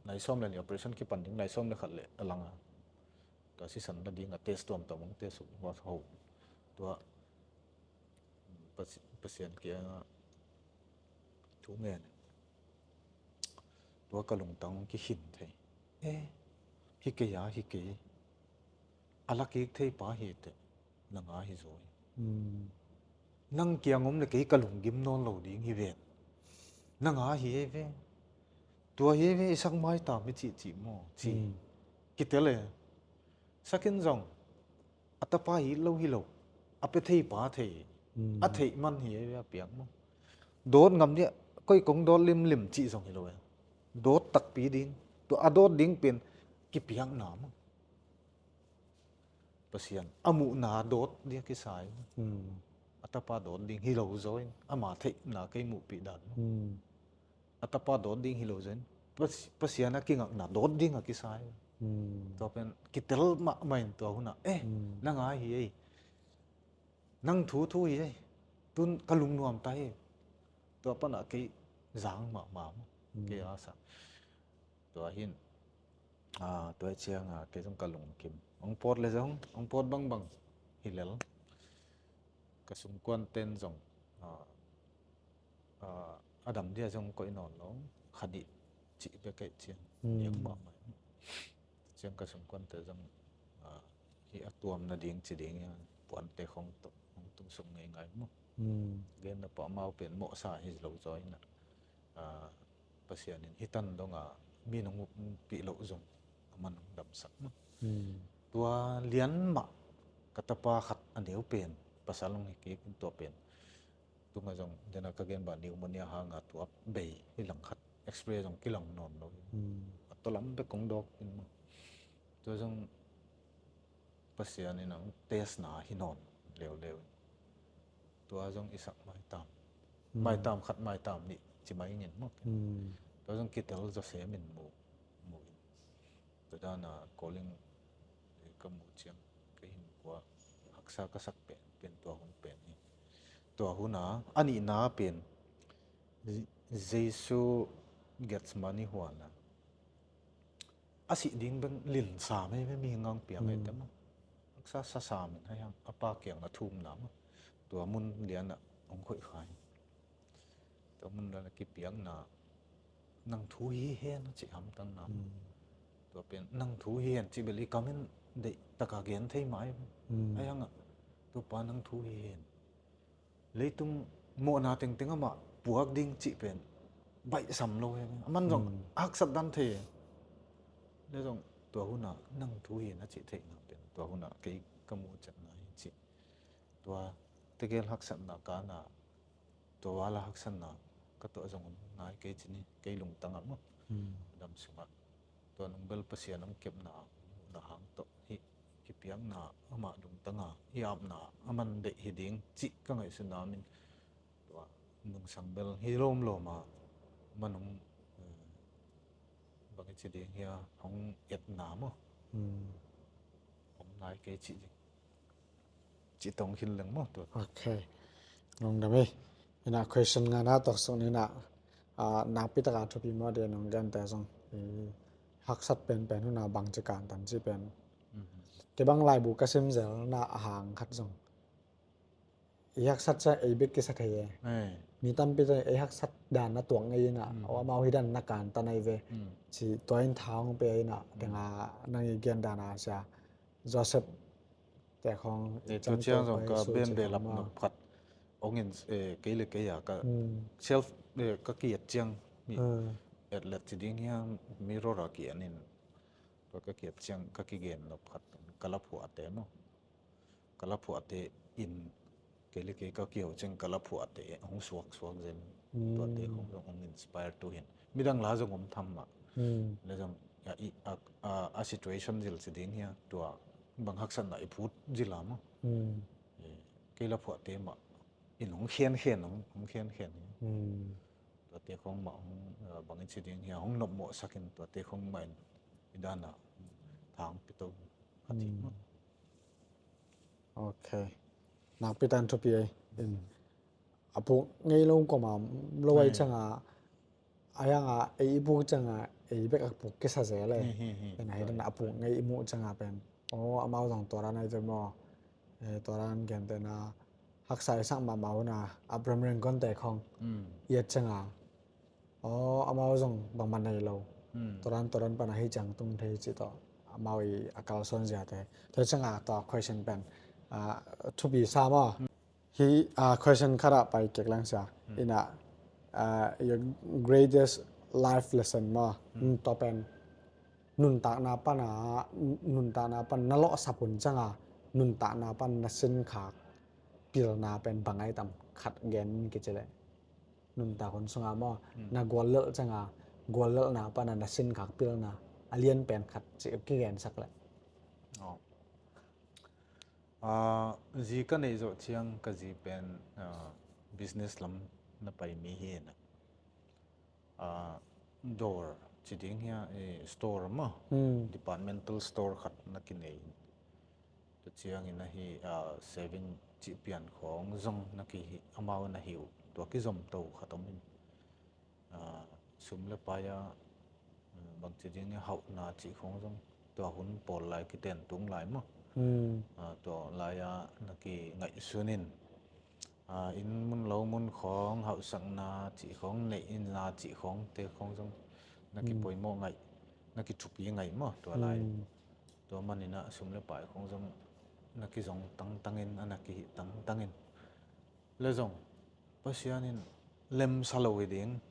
nai sawm le nih operation kipan ding, nai sawm le khat le a langa. Tua sisan la dinga test tuamtuam hong test uh, hua ho. Tua Pasi-, Pasian kiangah thu ngen. Tua ka lungtang kikhin thei. Eh, hi kei a, hi kei. A la kik thei pa hi teh. Nang a hi zaw hi. Nang kiang om le kei ka lunggim nawn lo ding hi ven. Nang a hi ei ve. Tua hi ei ve, i sak mai ta mi cih cih maw. Ci. Kitel e. Sakin zong a tapa hi lo hi lo, a pia thei pa thei, a theih man hi a piak maw. Dawt ngam dia, koi kong dawt limlim cih zong hi lo e. Dawt takpi ding, tua a dawt ding pen kipiakna maw. Pasian a muhna dawt dia kisai. A tapa dawt ding hi lo zaw in, ama theihna kei muhpih dan maw. A tapa dawt ding hi lo zaw in, Pas-, Pasian a kingakna dawt ding a kisai. Tua pen kitel mahmah in tua hunah, eh, nang a hi ei. Nang thu thu hi ei. Tun ka lungnuam ta hi. Tua panah kei zang mahmah. Kei a sa. Tua hin, ah, tua cianga kei zong ka lungkim. Hong pawt le zong, hong pawt bangbang hi lel. Ka sungkuan ten zong, ah, ah, a dam dia zong koih nawn lo, kha dih cih bek kei ciang. Niang mahmah. Ciang ka sungkuan te zong, ah, hi a tuam nading ci ding a, puante khong tuk, hong tung sung ngei ngai maw. Gen na pah mau pen mawhsa hi lo zaw ina. Ah, Pasian in hi tan donga mi nong umpih loh zong a man hong damsak maw. Tua lian mah ka tapa khat a neu pen pasal hong hi kik in tua pen. Tunga zong dena ka gen ba pneumonia hanga tua bei hi lang khat X-ray zong kilang nawn lo. A taw lam bek kong dawk in maw. Tua zong Pasian in ang test na hi nawn leuleu. Tua zong i sak maitam. Hmm. Maitam khat, maitam nih ci mai ngin maw. Hmm. Tua zong kitel zawsem in mu, mu in. Tua dana calling, eh, ka mu ciang ka hin kua haksa ka sak pen, pen tua hun pen hi. Tua huna, a nihna pen, Je-, Jesu Gethsemane huana. A sih ding beng linsa mai mai mi ngang piang ai te maw. Haksa sasa min hai hang a pa kiang a thumna maw. Tua mun liana hong khoih khai. Tua mun liana kipiakna nang thu hi hen a cih hamtang na maw. Tua pen nang thu hi hen cih bel i kamin deih taka gen thei mai. Hai hang a tua pa nang thu hi hen. Leitung mawhna tengteng amah puak ding cih pen baihsam lo hi. Aman zong haksat dan thei. Le zong tua huna nang thu hi na cih theihna pen tua huna kei ka mu ciatna hi cih. Tua tegel haksatna kana tua vala haksatna ka tuah zong om nai kei cini kei lungtang ah maw. Dam sungah tua nung bel Pasian hong kepna muhna hang tawh hih kipiakna amah lungtanga i apna aman deih hi ding cih ka ngaihsutna min tua nungsang bel hi lawmlawma man hong, eh, bang i ci ding hia hong etna maw. Om nai kei cih ding. Ci tong hin leng maw tua. Ok. Lungdam ei. Ina question nga na tawk sung nina, ah, nakpi taka thupi maw de nong gen te zong. I haksat pen pen huna bang ci kan tan ci pen. Kei bang laibu ka sim zel na a hang khat zong. I haksat ciang ei bek kisa thei e. Mi tampi te ei haksat dan na tuak ngei ina. Aw amau hi dan na kan tan ai ve. Ci tua in thang pe ina. Tenga nang i gen dan a sia. Joseph te khong. Tua ciang zong ka ben be lap nop khat ong in, eh, kei le kei a ka self, eh, ka kiet ciang mi et let ci ding hia mirror a kian in tua ka kiet ciang ka kigen nop khat ka la phuah te maw. Ka la phuah te in kei le kei ka kiho ciang ka la phuah te hong suak suak zel. Tua te khong zong hong inspire tu hin midang la zong om tham mah. Le zong a, a, a situation zil ci ding hia tua bang haksatna i phut zila maw. Eh, kei la phuah te mah in hong khian khian hong, hong khian khian hi. Tua te khong mah hong, eh, bang in ci ding hia hong nopmawh sakin tua te khong mah in i dana thang pito khat hi maw. Ok. Nakpi tan thupi ei. A puk ngei lo koma lo ai cianga a hianga ei i puk cianga ei bek a puk kisa zel e. Ena hi dan a puk ngei i muh cianga pen aw amau zong tua dan ai ve maw. Tua dan gentena haksa i sak mahmah huna Abraham Lincoln te khong i et cianga aw amau zong bangmah nei lo. Tua dan tua dan pana hi ciang tung thei ci tawh amau i a kalsuan ziate. Tua cianga tua question pen, ah, thupi sa maw. Hi, ah, question khat ah pai kek lang sia. Ina, ah, your greatest life lesson maw. Tua pen nuntakna pana, nuntakna pan na lawhsap hun cianga nuntakna pan na sinkhak pilna pen bang ai tam khat gen kici le. Nuntak hun sunga maw na guallelh cianga guallelhna pana na sinkhak pilna a lian pen khat ci kigensak le. Zi ka neih zawh ciang ka zi pen, ah, business lam na pai mi hi na. Ah, dawr ci ding hia, eh, store maw. Departmental store khat na kinei. Tua ciangin ahi, ah, saving cih pian khawng zong na kihi, amau na hi uh. Tua kizom to khat om in. Ah, sum le pai a, mm, bangci ding i hauhna cih khong zong tua hun pawl lai kiten tung lai maw. Ah, tua lai a na kingaihsun in, ah, inn mun lo mun khong hauhsakna cih khong neih inna cih khong te khong zong na kipoimawh ngaih, na kithupi ngaih maw tua lai. Tua manin ah sum le pai khong zong na kizong tangtangin a na kihih tangtangin le zong Pasian in lemsa lo hi ding.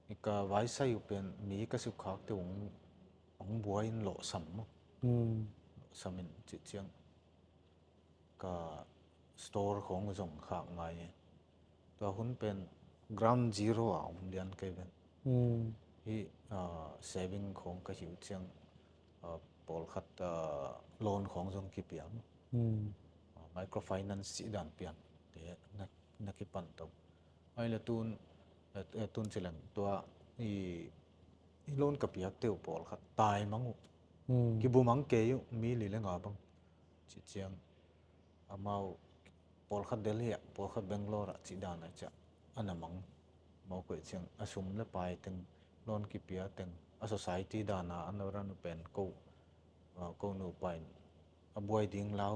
I ka vaisai uh pen mi ka sukkhak te hong, hong buai in lawhsam maw. Lawhsam in cih ciang ka store khong zong khak ngai. Tua hun pen ground zero a om lian kei ven. Hi, ah, saving khong ka hi uh ciang, ah, pawlkhat, ah, loan khawng zong kipia. Hmm. Ah, microfinance cih dan pian te na, na kipan to. Ai le tun, eh, eh, tun ci leng tua i, i loan ka piak te uh pawlkhat tai mang uh. Hmm. Kibu mang kei uh mi li le nga bang. Ci ciang amau pawlkhat Delhi ah, pawlkhat Bangalore ah cih dan ah ciah a na mang. Mau koih ciang a sum le pai teng, loan kipia teng, a society dan a a na ran uh pen ko, ah, ko nu pai in a buai ding lau,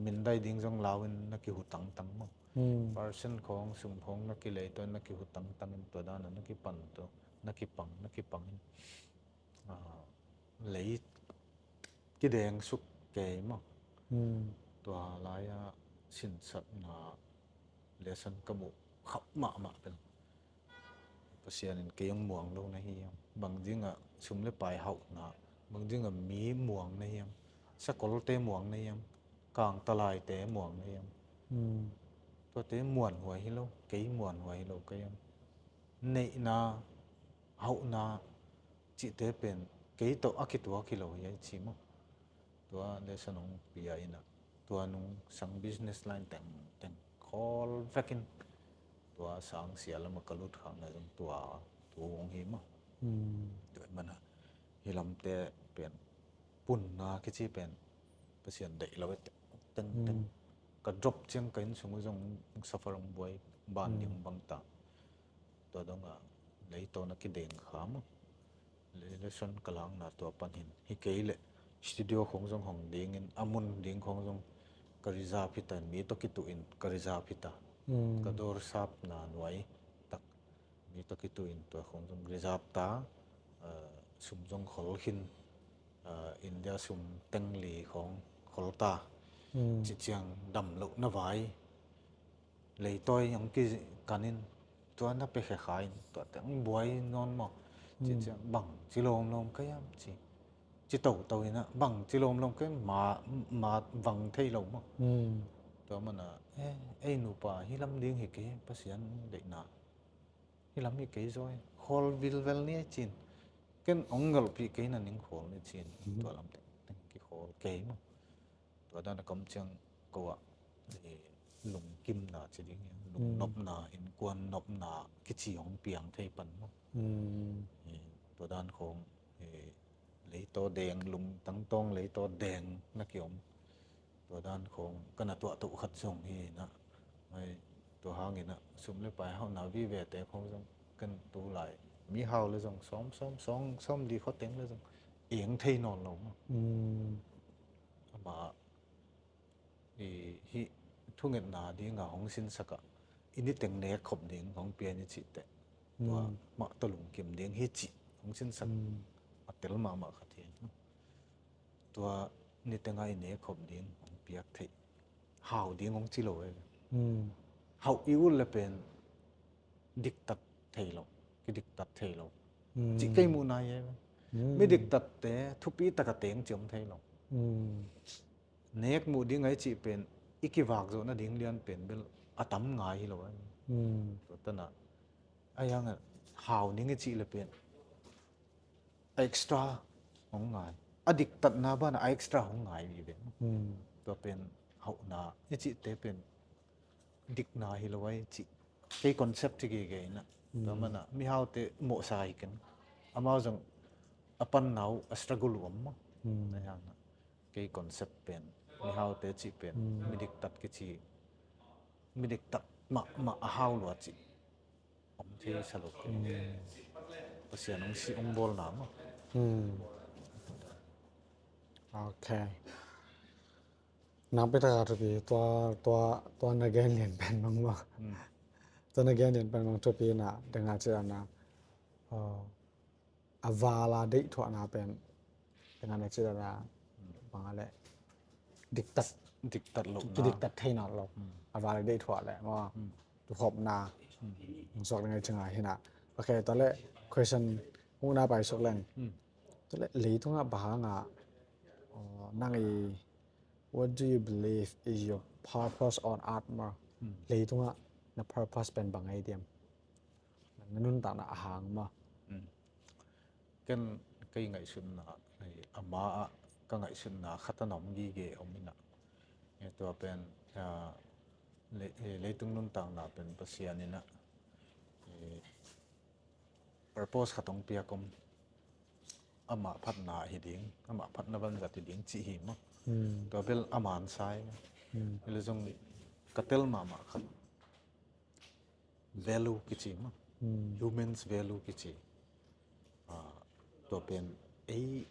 mindai ding zong lau in na kihu tangtang maw. Hmm. Percent khawng, sum khawng na kilei tawh na kihu tangtang in tua dan a na kipan tawh, na kipang, na kipang in. Ah, lei kideng suk kei maw. Hmm. Tua lai-a sinsakna lesson ka muh khap mahmah pen Pasian in kei hong muang lo na hiam? Bang dingah sum le pai hauhna, bang dingah mi muang na hiam? Sakolte muang na hiam? Kangtalaite muang na hiam? Hmm. Tuate muanhuai hi lo, kei muanhuai hi lo ka hiam? Neihna, hauhna, cihte pen kei tawh a kituak hi lo hi a i ci maw. Tua lesson hong pia in ah, tua nung sang business line tengteng khawl vekin tua sang sia lam a ka lut khakna zong tua tu hong hi maw. Hmm. Tua i mana hi lamte pen punna kici pen Pasian deih lo e tengteng. Hmm. Ka drop ciang ka inn sung uh zong suffer hong buai ban ding bang ta. Tua dongah leitaw na kideng kha maw. Lesson ka lakna tua pan hin hi kei leh studio khong zong hong dingin a mun ding khong zong ka reserve hi ta, mi tawh kituh in ka reserve hi ta. Hmm. Ka dawr sapna nuai tak mi tawh kituh in tua khong zong reserve ta, ah, sum zong khol khin, ah, India sum teng li khong khol ta. Hmm. Ci ciang dam loh na vai. Leitaw hong kikan in tua na pia khe kha in tua teng buai nawn maw. Ci ciang bang ci lawmlawm ka hiam ci. Ci toto in ah bang ci lawmlawm ka hiam, ma, ma vang thei lo maw. Hmm. Tua mana, eh, ei nupa hi lam ding hi kei, Pasian deihna hi lam hi kei zaw e, khawl vilvel ni e cin. Ken hong ngalhpih kei na ning khawl ni cin. Hmm. Tua lam tengteng kikhawl kei maw. Tua dan a ka om ciang ko ah, eh, lungkimna ci ding hiam, lungnopna, innkuan nopna kici hong piang thei pan maw. Hmm. Eh, tua dan khong, eh, leitaw deng, lungtang tawng leitaw deng na kiom. Tua dan khong ka na tuah toh khat zong hi na. Ai, tua hangin ah sum le pai hauhna vivete khong zong kan tu lai. Mi hau le zong sawm, sawm, sawm, sawm di khuateng le zong eng thei nawn lo maw. Hmm. Amah i, hih thungetna dinga hong sinsak ah i niteng nek khop ding hong pia ni cih teh. Tua mah tawh lungkim ding hi cih hong sinsak a tel mahmah khat hi. Tua niteng ah i nek khop ding hong piak theih hau ding hong ci lo e. Hmm. Hauh i ut le pen diktat thei lo, kidiktat thei lo. Hmm. Cih kei muhna hi e. Hmm. Mi diktatte thupi taka teng ci om thei lo. Hmm. Nek muh ding a i cih pen i kivak zawh nading lian pen bel a tam ngai hi lo a. Hmm. Tua tanah a hiangah hau ning i cih le pen a extra hong ngai, a diktatna banah a extra hong ngai vive. Hmm. Tua pen hauhna i cihte pen dikna hi lo a i cih kei concept hi gige inah. Hmm. Tua manah mihaute mawhsa hi keng. Amau zong a panna uh a struggle uh om maw. Hmm. Na hiangah kei concept pen, mihaute cih pen, hmm, midiktat kici, midiktat mahmah a hau lua cih om thei sa lo kei. Hmm. Pasian hong si hong bawlna maw. Hmm. Ok. Nang pi taka thupi tua, tua, tua na gen lian pen mang maw. Hmm. Tua na gen lian pen mang thupi na denga ci na. Oh. A vala deih thuahna pen tengah na ci dana bang a leh diktat, diktat lo, kidiktat thei nawn lo. Hmm. A vala deih thuah leh maw. Hmm. Tukhopna. Hmm. Suak ding a ci ngai hi na. Ok, tua leh question huna pai suk leng. Hmm. Tua leh leitungah bang hangah, oh, nang i, what do you believe is your purpose on earth maw? Hmm. Leitungah na purpose pen bang ei diam? Na nuntakna a hang maw. Hmm. Ken kei ngaihsutna, eh, a ma ah ngaihsutna khat a na om gige om inah. Eh, tua pen, ah, le-, eh, leitung nuntakna pen Pasian inah, eh, purpose khat hong piak om. Amah phatna hi ding, amah phatna vanzat hi ding cih hi maw. Hmm. Tua bel a mansa hi. Hmm. Bel zong ka tel mahmah khat. Value kici maw. Hmm. Humans value kici. Ah, tua pen ei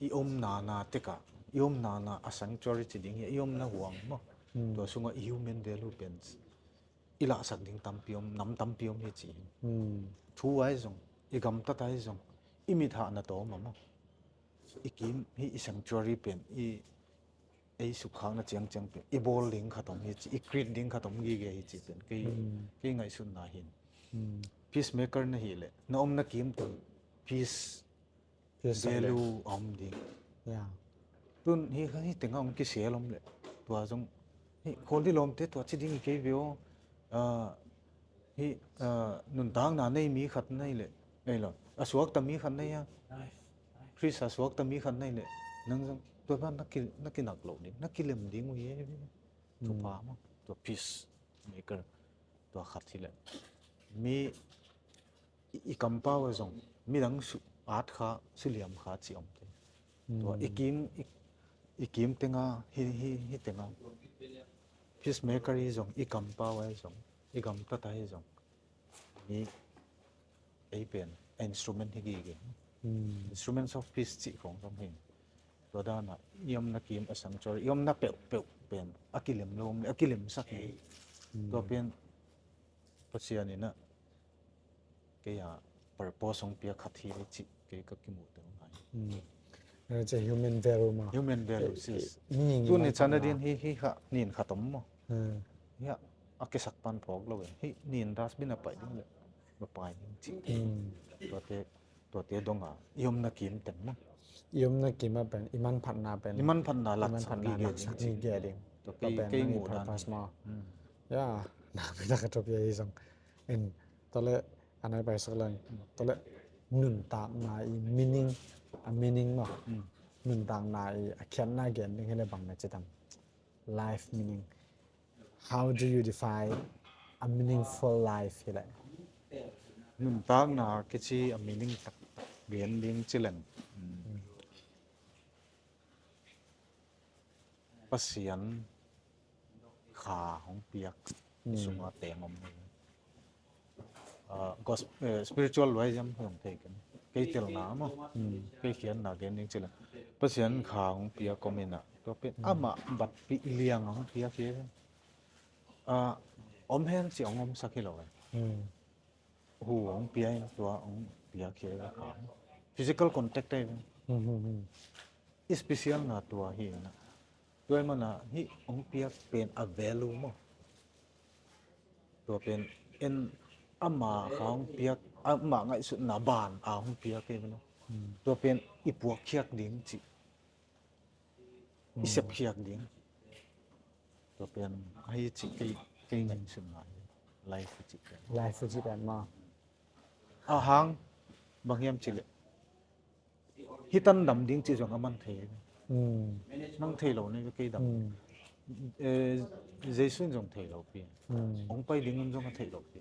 i omna na tekah, i omna na a sanctuary ci ding hi, i omna huang maw. Hmm. Tua sungah i human value pen i lahsak ding tampi om, nam tampi om hi ci hi. Hmm. Thu ai zong, i gamtat ai zong, i mithahna tawm a maw. I kim hi i sanctuary pen, i ei sukkhakna ciangciang pen, i bawl ding khat om hi ci, i create ding khat om gige hi ci pen, kei, hmm, kei ngaihsutna hin. Hmm. Peacemaker na hi leh, na omna kim pen, peace, peace value a om ding. Yeah. Tun hi, hi tengah hong kisel om leh, tua zong, hi, khawl dih lawmte tua ci ding hi kei ve aw. Ah, hi, ah, nuntakna nei mi khat nei leh, ei lo, a suakta mi khat nei a. Khrist a suakta mi khat nei leh, nang zong, tua pan na ki, na kinak loh ding, na kilem ding uh hi. Thupha maw, tua peacemaker, tua khat hi leh. Mi i, i kampau a zong, midang su, at kha, suliam kha ci om te. Tua i kim, i, i kim tenga, hi, hi, hi tenga. Peacemaker hi zong, i kampau a hi zong, i gamtat a hi zong. Mi ei pen, a instrument hi gige. Hmm. Instruments of peace cih khong zong hi. Tua dana, i omna kim a sanctuary, i omna peuhpeuh pen, a kilem lo, a kilemsak hi. Hmm. Tua pen, Pasian inah, kei a purpose hong piak khat hi cih, kei ka kimuh tel ngai. Hmm. Human value maw. Human value, eh, sis. Eh, mi, tuni mi chan a din hi, hi kha, nin khat om maw. Hmm. Hi a, a kisak pan phawk lo eh. Hi nin dustbin a pai ding leh, va pai ding cih. Hmm. Tuate, tuate dong a, i omna kim teng maw. I omna kim a pen, i manphatna pen. I manphatna latsak gige ding. Tua pen kei, kei muh dan. Hmm. Ya, na mi na ka tup ya hi zong. En, tua leh, a nai pai sak leng. Tua leh, nuntakna i meaning, a meaning maw. Hmm. Nuntakna i a khiatna gen ding hi leh bang na ci tam. Life meaning. How do you define a meaningful life hi leh? Nuntakna kici a meaning taktak gen ding ci leng. Hmm. Pasian kha hong piak, hmm, sungah teng om hi. Ah, gos-, eh, spiritual luai ziam hong thei ken. Kei telna maw. Hmm. Kei khiatna gen ding ci leng. Pasian kha hong piak om inah. Tua pen, hmm, amah batpih liang hong piak hi. Ah, om hen ci hong omsak hi lo eh. Hmm. Hu hong pia in tua hong piak hi a kha. Physical contact hi. Hmm, hmm, hmm. Special na tua hi na. Tua hi mana hi hong piak pen a value maw. Tua pen en ama kha hong piak, ama ngaihsutna ban a hong piak hi mana. Hmm. Tua pen i puakkhiak ding cih. I sepkhiak ding. Tua pen ahi cih kei, kei ngaihsutna hi. Life cih pen. Life cih pen maw. A hang bang hiam cih leh. Hi tan dam ding cih zong a man thei. Hmm. Nang thei lo nei kei dam. Hmm. Eh, Jesu in zong thei lo pi. Hmm. Hong pai ding un zong a thei lo pi.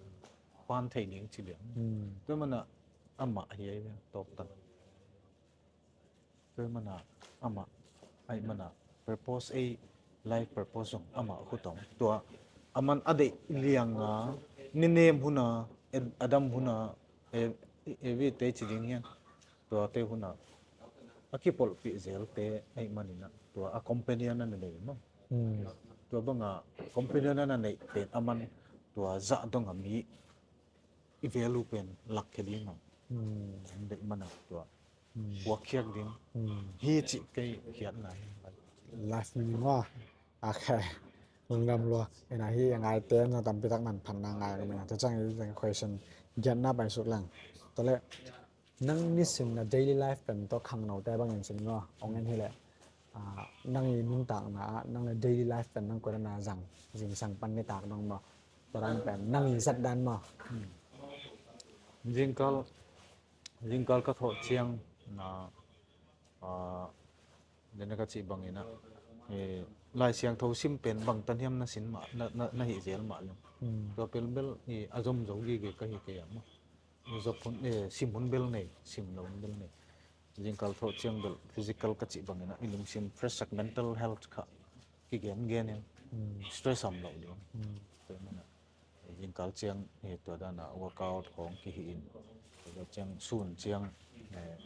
Pan thei ding cih leh. Hmm. Tua mana amah hi a tawp tan. Tua hi mana amah, ahi mana purpose ei, life purpose zong amah khut om. Tua aman a deih lianga, ninem huna, Adam huna, Evi, Evi te ci ding hian. Tua te huna a kipolhpih zelte ahi manina tua a companion a na nei maw. Hmm. Tua banga companion a na neih pen aman tua zah donga mi i value pen lakkhia ding a. Hmm. An deih mana tua. Hmm. Puakkhiak ding. Hmm. Hi cih kei khiatna hi. Life meaning maw. Okay. Lungdam lua. Ina hi ngaite na tampi tak manphatna ngai ka mina. Tua ciang i question giatna pai suk leng. Tua leh nang nisim na daily life pen tua khangnote bangin sin maw. Ong en hi leh. Ah, nang i nuntakna ah, nang i daily life pen nang kua na zang, zingsang pan nitak dong maw. Tua dan pen nang i zat dan maw. Hmm. Zingkal, zingkal ka thawh ciang na, ah, Dena ka cih bangin ah, eh, Lai Siangtho sim pen bang tan hiam na sin mah, na, na, na hih zel mah leng. Tua pelbel i a zom zo gige ka hi kei ah maw. I zop hun, eh, sim hun bel nei, sim lo hun bel nei. Zingkal thawh ciang bel physical ka cih bangin ah i lungsim fresh sak, mental health kha kigen genin stress om lo ding. Tua mana zingkal ciang, eh, tua dana workout khawng kihi in, tua ciang sun ciang, eh,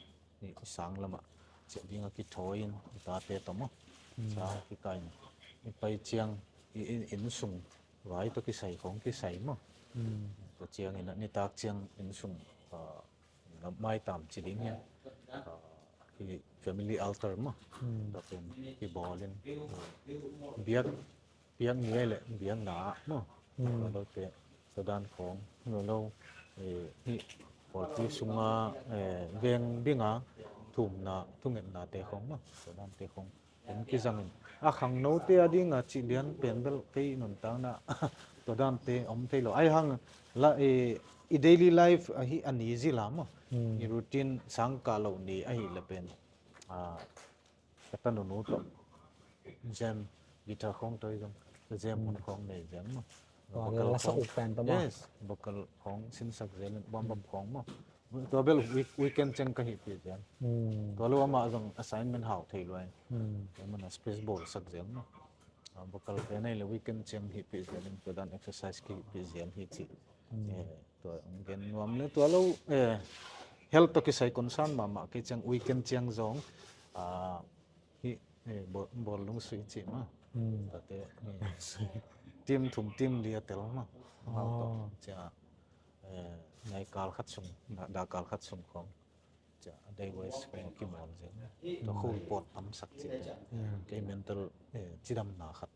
i sang lama ciah dinga kithawi in i tate tawh maw. Sa kikai in i pai ciang i, i, inn sung vai tawh kisai khawng kisai maw. Tua ciangin ah nitak ciang inn sung, ah, maitam ci ding hian, ah, i family altar maw. Tua pen kibawlin biak, biak ni ai le biak na ah maw. Tua lote tua dan khawng, tua lo, eh, hih pawlpi sunga, eh, veng dinga thumna, thungetnate khawng maw. Tua dante khawng hong kizangin a khangnote a dinga cih lian pen bel kei nuntakna tua dante om thei lo. Ai hang la, eh, i daily life ahi a ni zila maw. I routine sangkah lo ni ahi le pen, ah, ka tanunu tawh jam, guitar khawng tawh i zong ka jam hun khawng nei zel maw. Tua vocal la sak khawng, uk pen tawh maw. Yes, vocal khawng sinsak zel in warm up khawng maw. Tua bel week-, weekend ciang ka hihpih zel. Tua lo amah zong assignment hau thei luai. Tua mana space bawl sak zel maw. Ah, vocal pen ahi le weekend ciang hihpih zel in tua dan exercise kihihpih zel hi cih. Eh, tua hong gen nuam le tua lo, eh, health tawh kisai concern mahmah kei ciang weekend ciang zong, ah, hih, eh, bawl, bawl lungsui cih mah. Tuate, eh, team thum team li a tel mah. Hau tawh cia, eh, nai kal khat sung, da, da kal khat sung khawng cia a day wise khawng kimawl zel. Tua khawng pawt tamsak cih. Kei mental, eh, cidamna khat.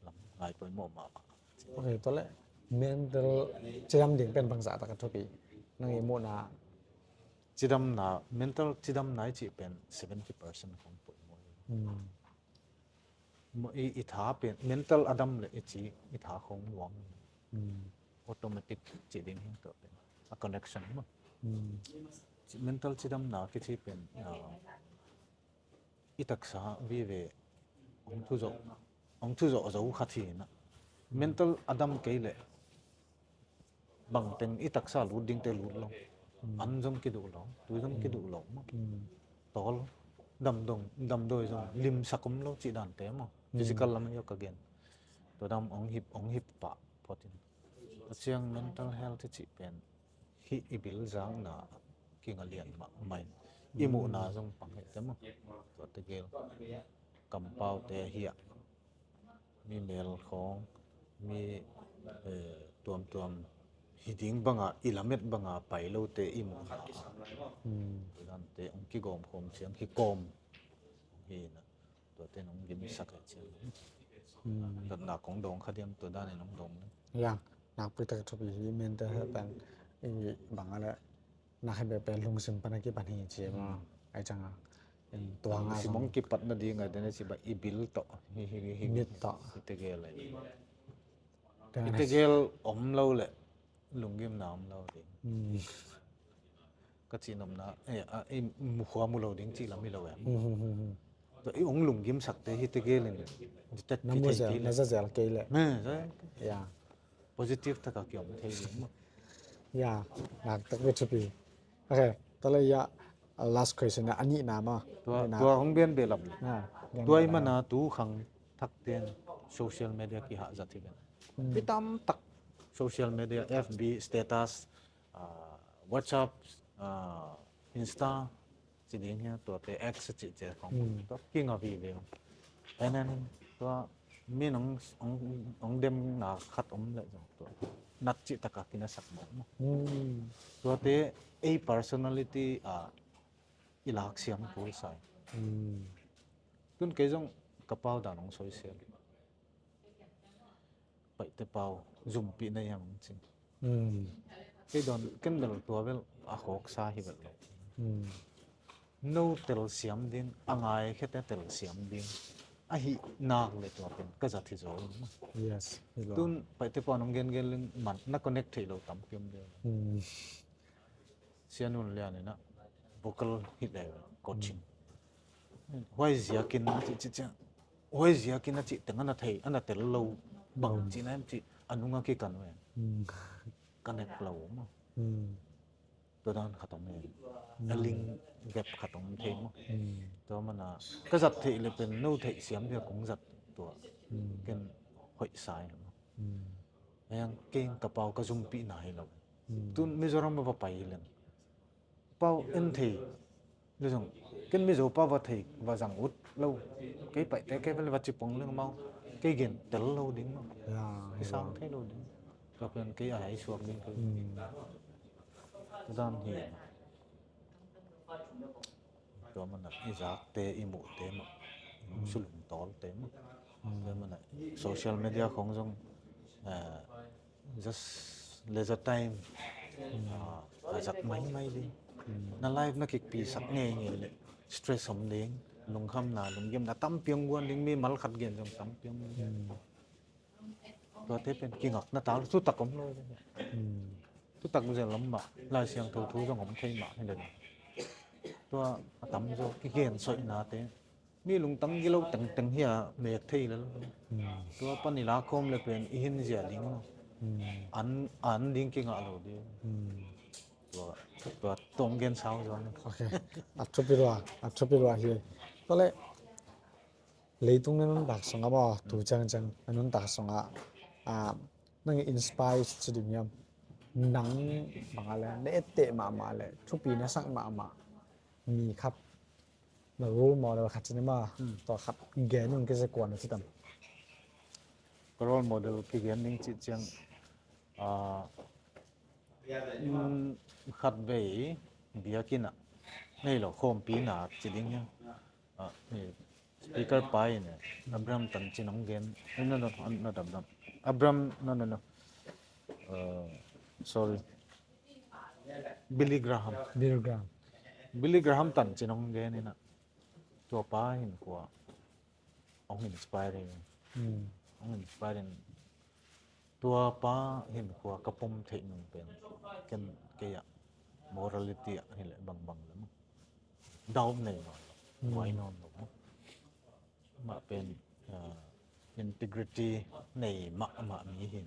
Lam ngai poimawh mahmah. Ok, tua leh mental cidam ding pen bangzah tak a thupi? Nang i muhna. Cidamna, mental cidamna i cih pen seventy percent khawng poimawh. I, i tha pen, mental a dam leh i ci, i tha khawng nuam. Automatic cih ding hi tua pen. A connection maw. Ci, mental cidamna kici pen, ah, i taksa vive hong thuzawh, hong thuzawh zo khat hi na. Mental a dam kei leh bangteng i taksa lut dingte lut lo. An zong kiduh lo, tui zong kiduh lo maw. Tawl, damdong, damdawi zong limsak om lo cih dante maw. Physical lam ahi a ka gen. Tua dam hong hip, hong hip pah photin. Tua ciang mental health i cih pen hih i bil zakna kinga lian mahmah in i muhna zong pang hi te maw. Tua tegel kampaute ahi ah mi mel khawng, mi, eh, tuamtuam hi ding banga, i lamet banga pai lote i muhna. Tua dante hong kigawm khawm ciang kikawm hi na. Tuate nong gimsak hi ciang. Dotna kong dawng kha diam, tua danin nong dawng le. Yang, nakpi tak thupi hi, mental health pen i bang a le nak hi bek pen lungsim pan a kipan hi ci maw. Ai ciang a, in tua nga lungsim hong kipat nading a dena ci ba i bil tawh hi, hi, hi, hi. Mit tawh. Hi tegel lai. Hi tegel om lo le lunggimna om lo ding. Ka cihnopna, eh, ah, i mukhua mu lo ding cih lam hi lo em. Tua i hong lunggimsakte hi tegel in detect na mu zel, na za zel kei leh. Na za zel kei. Ya. Positive taka kiom thei ding maw. Ya, nak tak bek thupi. Ok, tua leh ya, last question na, a nihna maw. Tua, tua hong bian behlap. Tua i mana tu khang thak ten social media kihah zat hi ben. Pi tam tak social media, F B, status, ah, WhatsApp, ah, Insta, ci ding hia, tuate X a cih cia khawng. Tua kinga vive. And then tua min hong, hong, hong demna khat om leh zong tua nat cih taka kinasak mawk maw. Tuate ei personality a i lak siam kul sai. Tun kei zong ka pau dan hong soisel. Paite pau, zumpih na hiam hong cin. Kei dawn, ken bel tua bel a khawksa hi bel lo. No telsiam ding, a ngaikhete telsiam ding. Ahi nak le tua pen ka zat hi zaw. Yes, hi lo. Tun paite pau nong gen gen ling man, na connect thei lo tampi om ding. Sianun lian ina vocal hit le coaching. Huai ziakin a cih, cih ciang, huai ziakin a cih teng a na thei, a na tel lo bang cih na em cih a nunga kikan ve. Ka nek lo maw. Tua dan khat om e. A ling gap khat om thei maw. Tua mana ka zat theih le pen no theih siam dia kong zat tua. Ken hoih sa e maw. Ayang keng ka pau ka zumpihna hi lo. Tun Mizoram a va pai hi len. Pau en thei. Luzong ken Mizo pau va thei va zang ut lo. Kei paihte kei vel va cipong leng mau. Kei gen tel lo ding maw. Kisang thei lo ding. Tua pen kei a hai suak ding kei. Tua dan hi. Tua mana i zakte i muhte mah, i sulungtawlte mah. Tua mana social media khong zong, eh, just leisure time, ah, a zat maimai ding. Na life na kikpisak ngeingei le stress om ding, lungkhamna, lunggimna tampi hong guan ding, mi mal khat gen zong tampi hong guan ding. Tuate pen kingakna tal thutak om lo. Thutak zel lam mah, Lai Siangtho thu zong om thei mah hi le. Tua a tamzaw kigen soihnate mi lungtang gilo tengteng hi a mek thei le lo. Tua pan i la khawm le pen i hin zia ding maw. An, an ding kingah lo ding. Tua, tua tong gen sau zaw ni. Ok. A thupi lua, a thupi lua hi. Tua le leitung na nuntak sungah maw, tu ciangciang na nuntak sungah, ah, nang i inspire ci ding hiam? Nang bang a le na etteh mahmah le thupi na sak mahmah mi khat, na role model khat ci ni maw. Tua khat gen ung, kei zia kua na ci tam? Ka role model kigen ding cih ciang, ah, khat vei biakinn ah, nei lo, khawmpi na ci ding hiam? Ah, ni speaker pa in, eh, Abraham Tanchin hong gen. Eh, no, no, not Abraham. Abraham, no, no, no. Uh, sorry. Billy Graham. Billy Graham. Billy Graham Tanchin hong gen in a. Tua pa hinkhua hong inspire in. Hong inspire in. Tua pa hinkhua ka pom theih nung pen ken kei ah morality ah hi le bangbang le maw. Doubt nei nawn lo. Huai nawn lo maw. Mah pen, ah, integrity nei mahmah mi hi.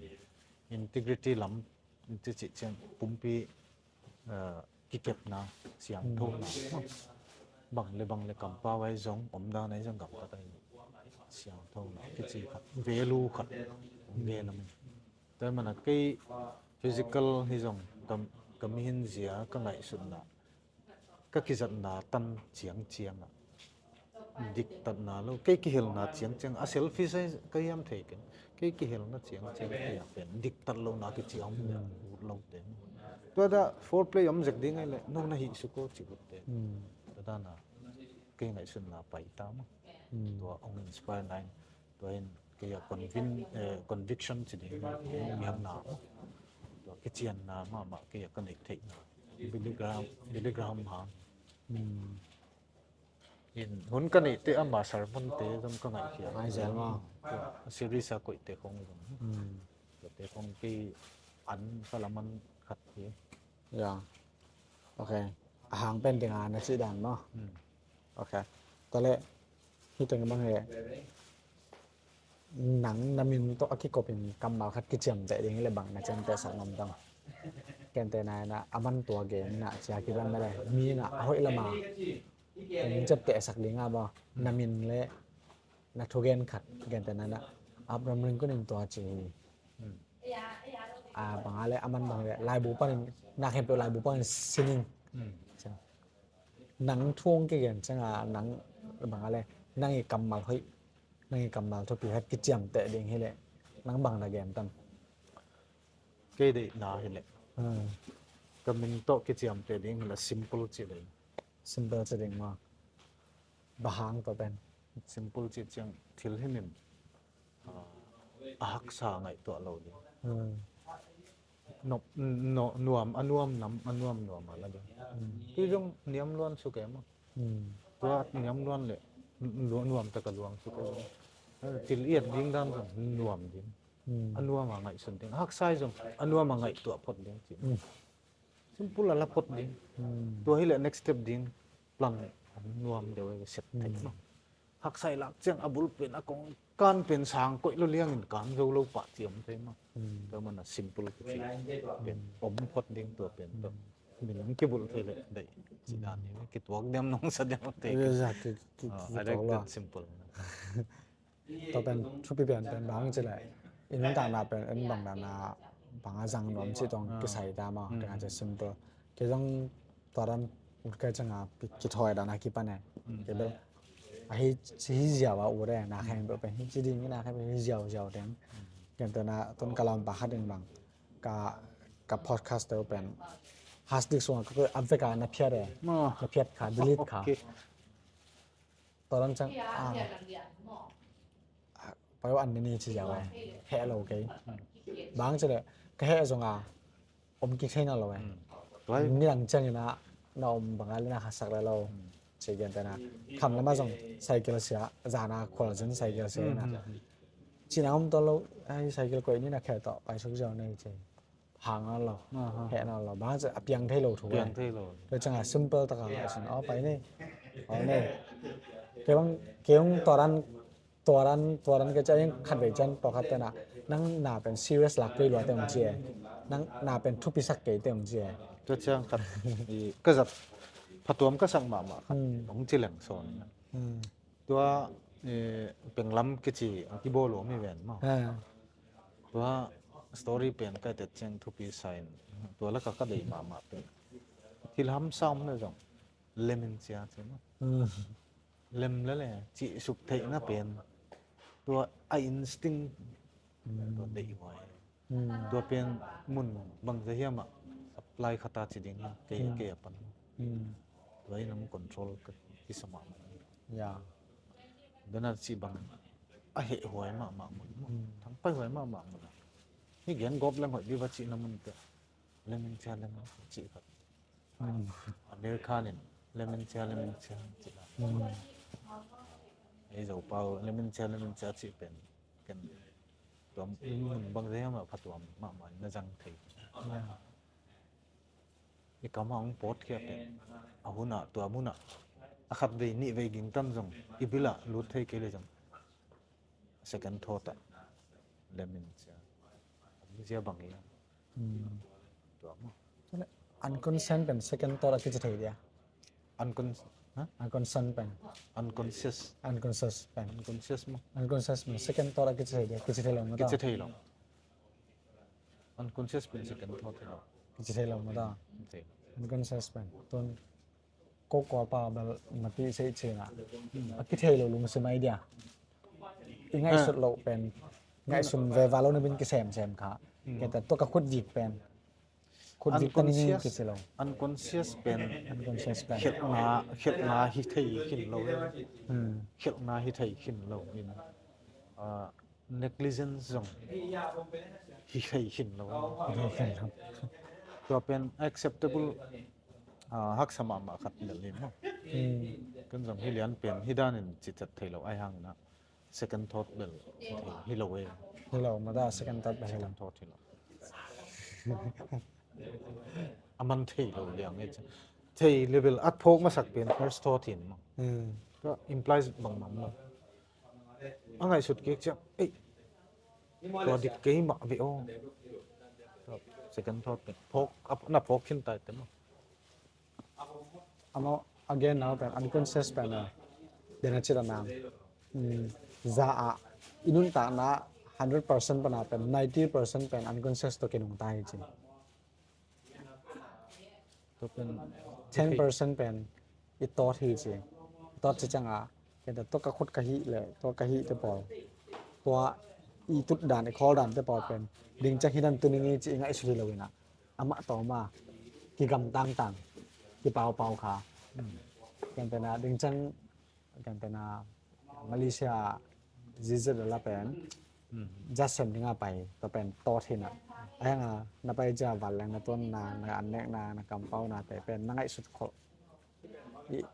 Integrity lam in cih ciang pumpi, ah, kikepna, siangthona. Bang le bang le kampau ai zong, omdan ai zong gamtat ai siangthona kici khat, value khat gen a min. Tua mana kei physical hi zong ka, ka mihin zia ka ngaihsutna, ka kizatna tan ciangciang ah diktatna lo, kei kihelna ciangciang a selfish ai ka hiam thei ken. Kei kihelna ciangciang kei a pen diktat lohna kici a om ut lo te. Tua dah four play om zek ding ai le no na hih suk o ci ut te. Tua dana kei ngaihsutna pai ta maw. Tua hong inspire na in. Tua in kei a convin-, eh, conviction ci ding, miakna. Tua kicianna mahmah kei a ka neih theihna. Billy Graham, Billy Graham hang. In hun ka neihte ama sermon te zong ka ngaihkhiat. Ngai zel maw. Tua series a koihte khong zong. Tuate khong kei an ka laman khat hi. Ya. Ok. A hang pen dinga na cih dan maw. Ok. Tua le, hih teng bang he, nang na min tawh a kikopin kammal khat kiciamteh ding hi le bang na ciamtehsak ngam tam? Kente na in a, a man tua gen in a, cia kiban na le, mi in a, a hoih lama kong ciamtehsak ding a maw, na min le na thugen khat, kente na in a, Abraham Ringkun in tua ci hi. A bang a le, a man bang le, laibu panin, na khempeuh laibu panin sining. Nang thu hong kigen ciang a, nang bang a le, nang i kammal hoih, nang i kammal thupi khat kiciamteh ding hi le, nang bang na gen tam? Kei deihna hi le, ka min tawh kiciamteh ding hi le, simple ci ding. Simple ci ding maw. Bang hang tua pen? Simple ci ciang thil himhim, ah, a haksa ngaihtuah lo ding. Nop, no, nuam, a nuam nam, a nuam nuam a la ding. Tui zong niam luan suk e maw. Tua niam luan le, lu-, nuam taka luang suk e. Thil i et ding dan zong nuam ding. A nuam a ngaihsun ding. A haksa zong a nuam a ngaihtuah phot ding ci. Simple a la phot ding. Tua hi le next step ding plan Om nuam deuh e, set theih maw. Haksai lak ciang a bul pen a kong kan pen sang koih lo liangin kan zo lo pah ci om thei maw. Tua mana simple ka ci pen om phot ding tua pen tua. Min kibulh thei leh daih ci dan ni, kituak diam nong sa diam thei. Exactly. Ki- ki- Ah, I like that simple. Tua pen thupi pian pen bang ci leh i nuntakna pen en bang dan a bang a zang nuam ci tawh kisai ta maw. Kei a ci simple. Kei zong tua dan ut kei ciang a ki- kithawi dan a kipan e. Kei bel a hi hi ziau a ut e, na khempeuh pen hi ci ding, na khempeuh hi ziau ziau ding. Ken tua na tun ka lawmpa khat in bang ka ka podcast te uh pen hard disk sungah ka koih a vek a na phiat e. Na phiat kha, delete kha. Tua dan ciang a pai uh an ni ci ziau e. Heh lo kei. Bang ci leh ka heh zong a om kik thei nawn lo e. Nidang ciangin a na om bang a le na kha sak le lo. Ci gen te na kham lam a zong cycle sia, zan a khual zin cycle sia na. Cina om tawh lo, ai cycle koih ni na khe tawh pai suk ziau nei ci. Hang nawn lo, heh nawn lo. Bang ci a piang thei lo thu e. Piang thei lo. Tua ciang a simple tak a a sin aw pai nei. Aw nei. Kei bang kei bang tua dan tua dan tua dan ka ci a, khat vei ciang pawlkhat te na nang na pen serious lak kei lua te hong ci e. Nang na pen thupi sak kei te hong ci e. Tua ciang khat i ka zat phatuam ka sak mahmah khat hong ci leng sawn. Tua eh, penglam kici a kibawl uh mi ven maw. Tua story pen ka i tet ciang thupi sa in tua lak a ka deih mahmah pen thil hamsa om le zong lem in cia ci maw. Lem le le cih suk theihna pen tua a instinct tua deih huai. Tua pen mun bangzah hiam ah apply kha ta ci ding hi kei, kei a pan. Tua in hong control ka kisa mahmah. Dana ci bang a heh huai mahmah mun, thangpai huai mahmah mun. Hi gen gawp leng hoih viva cihna mun te lemeng cia lemeng cih khat. American in lemeng cia lemeng cia cih khat. Ei Zopau lemeng cia lemeng cia cih pen ken tua mun bangzah hiam ah phatuam mahmah in na zang thei. I kam ah hong pawtkhia pen a hun ah tua mun ah a khat vei nih vei gingtan zong i bil ah lut thei kei le zong second thought ah lem in cia, a ding zia bang hi. Tua maw. Unconscious pen second thought a kici thei dia. Uncon- ha? Unconscious pen. Unconscious. Unconscious pen. Unconscious maw. Unconscious pen second thought a kici thei dia, kici thei lo maw ta? Kici thei lo. Unconscious pen second thought thei lo. Kici thei lo maw ta? Thei lo. Unconscious pen tun ko kua pa bel mati sei cina a kithei lo lungsim ai dia. I ngaihsut loh pen ngaihsun veva lo na bin kisemsem kha. Kei ta tua ka khut vik pen khut vik ta ni kici lo. Unconscious pen khelhna, khelhna hi thei khin lo. Khelhna hi thei khin lo in negligence zong hi thei khin lo. Tua pen acceptable, haksa mahmah khat bel hi maw. Kan zong hi lian pen hi danin cicet thei lo ai hangin ah second thought bel hi lo e. Hi lo maw ta, second thought bel hi lo. Second thought hi lo. A man thei lo liang e. Thei level a phawk masak pen first thought hi maw. Tua implies bangmah maw. A ngaihsut kik ciang ei tua dik kei mah ve aw. Second thought pen phawk, na phawk khin tai te maw. Amau a gen nau pen unconscious pen a den a cit a nang za a i nuntakna hundred percent pan a pen ninety percent pen unconscious tawh kinungta hi ci. Ten percent pen i tawt hi ci. I tawt ci ciang a kei ta tua ka khut ka hih le tua ka hih te pawl tua i tut dan i khawl dan te pawl pen ding ciang hi dan tuni ni ci i ngaihsut hi lo in ah amah tawm a kigamtang tang kipaupau kha. Ken pen a ding ciang ken pen a Malaysia zizet la pen jasem ding a pai tua pen tawt hi na a hang a na pai cia val leng na tuan na na an nek na na kampau na te pen na ngaihsut kholh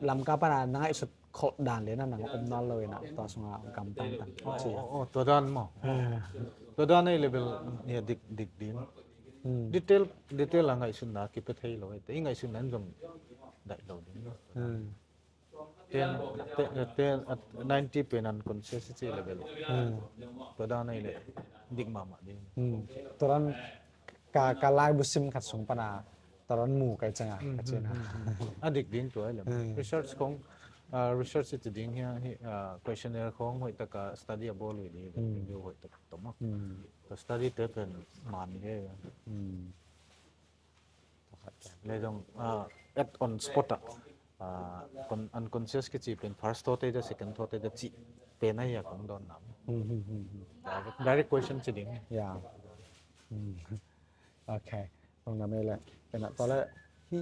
Lamka pana na ngaihsut kholh dan le na nang om nawn lo ina tua sunga gamtang tang ci. Tua dan maw? Tua dan ei level nia dik dik din. Detail detail a ngaihsutna kipe thei lo ei te i ngaihsutna in zong daih lo ding. Ten, ten, ten, ninety pen unconscious i cih level. Hmm. Tua dan ahih leh dik mahmah ding. Hmm. Tua dan ka, ka laibu sim khat sung pan a tua dan mu ka hi ciang a, hmm, ka ci na. Hmm, hmm, hmm. A dik ding tua ahih leh. Hmm. Research khong, ah, research i ci ding hi a, hi, ah, questionnaire khong hoih tak a study a bawl uh hi ding, hmm, interview hoih tak a tawm a. Hmm. Tua study te pen man hi. Hmm. Le zong, ah, at on spot ah, ah, con-, unconscious kici pen first thought te, second thought te cih pen ahi a kong dawnna. Hmm, hmm, hmm, hmm. Direct, direct question ci ding. Ya. Hmm. Ok. Kong na mei le. Pen a tua le hi,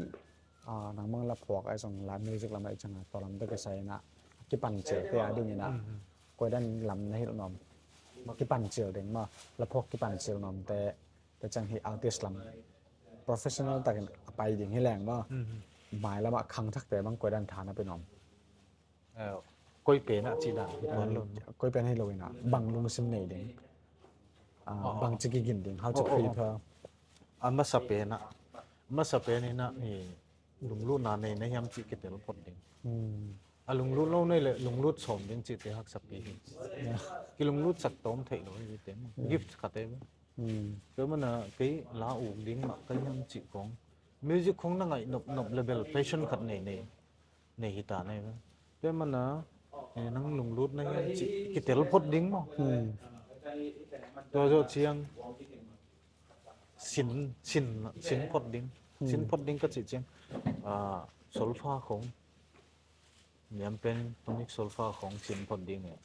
ah, nang mang la phuak ai zong la music lam ai ciang a tua lam te kisai na kipan cil te a ding ina. Hmm, hmm. Koi dan lam na hilh nuam. Kipan cil ding maw. La phuak kipan cil nuam te. Tua ciang hi artist lam professional takin a pai ding hi leng maw. Mhm. Mailam ah khangthakte bang koi dan tha na pe nuam? Eh, koi pen ah cih dan hi tuan lo. Koi pen hi lo ina bang lungsim nei ding. Ah, oh, oh, bang ci kigin ding, how to, oh, oh, oh, prepare. A masa pen ah, masa pen ina hi lunglutna nei na hiam cih kitel phot ding. Hmm. A lunglut lo nei le lunglut sawm ding cihte haksa pi hi. Yeah. Kilunglutsak tawm theih lo hi te. Hmm. Gift khat e. Hmm. Tua mana kei la uk ding mah ka hiam cih khong. Music khong na ngaih nopnop le bel passion khat nei nei. Nei hi ta nei. Tua mana, eh, nang lunglut na hiam cih kitel phot ding maw. Hmm. Tua zawh ciang sin, sin, sin phot ding. Hmm. Sin phot ding ka cih ciang, ah, solfa khong. Niam pen tonic solfa khong sin phot ding e.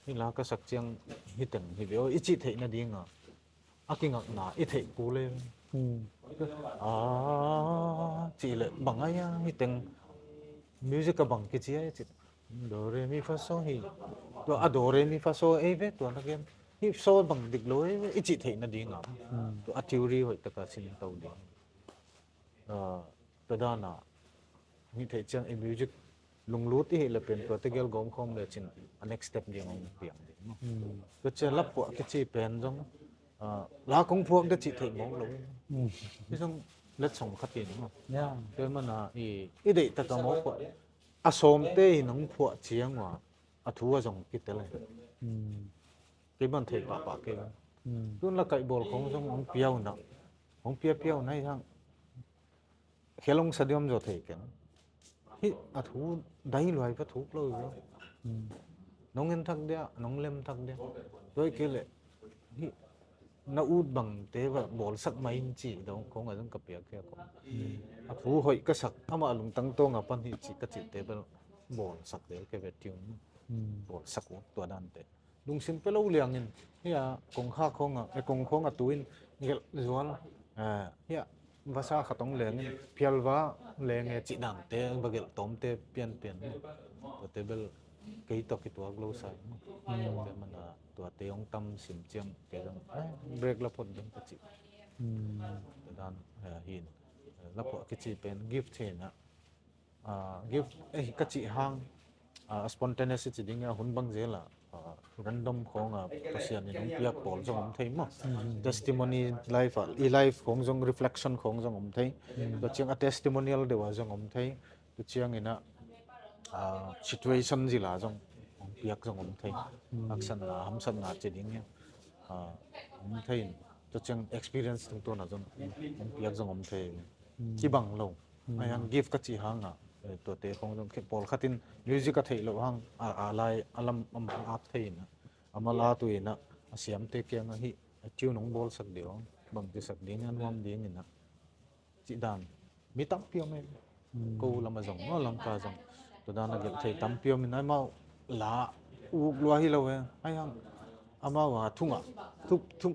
Hi la ka sak ciang hi teng hi ve aw i cih theih nading a, a kingakna i theih kul e. Hmm. Ah, cih leh bang ai a hi teng music a bang kici a i cih. Do re mi fa so hi. Tua a do re mi fa so ei ve tua na gen. Hi so bang dik lo ei ve i cih theih nading a. Hmm. Tua a theory hoih taka sin to ding. Ah, tua dan a hih theih ciang i music lunglut i hih le pen tua tegel gawm khawm le cin a next step ding hong piang ding maw. Hmm. Tua ciang la phuah kici pen zong, ah, la kong phuak de cih theih mawk lo. Hmm. Hi zong letsong khat in maw. Yeah. Tua mana i, i deih taka mawk phuah. A sawmte in hong phuah ciang ua a thu a zong kitel e. Hmm. Kei ban thei pahpah kei. Hmm. Tun la kaihbawl khong zong hong piau na. Hong piapiau na hi hang. Khel hong sa diam zaw thei ken. Hi a thu dai luai va thuk lo hi zaw. Hmm. Nong en thak dia, nong lem thak dia. Tua hi kei leh hi na ut bangte va bawlsak mai in ci dong khong a zong ka piak khia khong. Hmm. A thu hoih ka sak amah lungtang tawng a pan hi ci ka cihte bel bawlsak del ke ve tune. Hmm. Bawlsak uh tua dante. Lungsim pe lo liangin, hia, kongkha khawngah, e, kongkhawngah tuin gelh zual, eh, hia, vasa khat hong lengin, phialva leng e cih dante, va gelh tawmte pianpian. Tuate bel kei tawh kituak lo sa in. Mm. Tuate mana, tuate hong tam sim ciang, kei zong, eh, break la phot ding ka cih. Mm. Tua dan, eh, hin, eh, la phot kici pen gift hi na. Ah, gift, eh, ka cih hang, ah, spontaneous i ci ding a hun bang zel a, ah, random khawng a Pasian in hong piak pawl zong om thei maw. Mhm. Testimony life a, i life khawng zong reflection khawng zong om thei. Mhm. Tua ciang a testimonial deuh a zong om thei. Tua ciang in a, ah, situation zil a zong hong piak zong om thei. Mhm. Haksatna, hamsatna ci ding a, ah, om thei in. Tua ciang experience tungtawn a zong hong piak zong om thei. Hmm. Kibang lo. Hmm. Ahi hang gift ka cih hang a, eh, tuate khong zong, pawlkhat in music a theih loh hang, a, a lai, a lam, a man ap thei in a, a mal a tu in a, a siamte kiang a hih, a tune hong bawlsak ding, bang ci sak ding, a nuam ding in a, cih dan. Mi tampi om e. Hmm. Ko lam a zong, a Lamka zong. Tua dan a gelh thei tampi om in a, amau la uk lua hi lo e. Ahi hang, amau a thungah, thu, thu,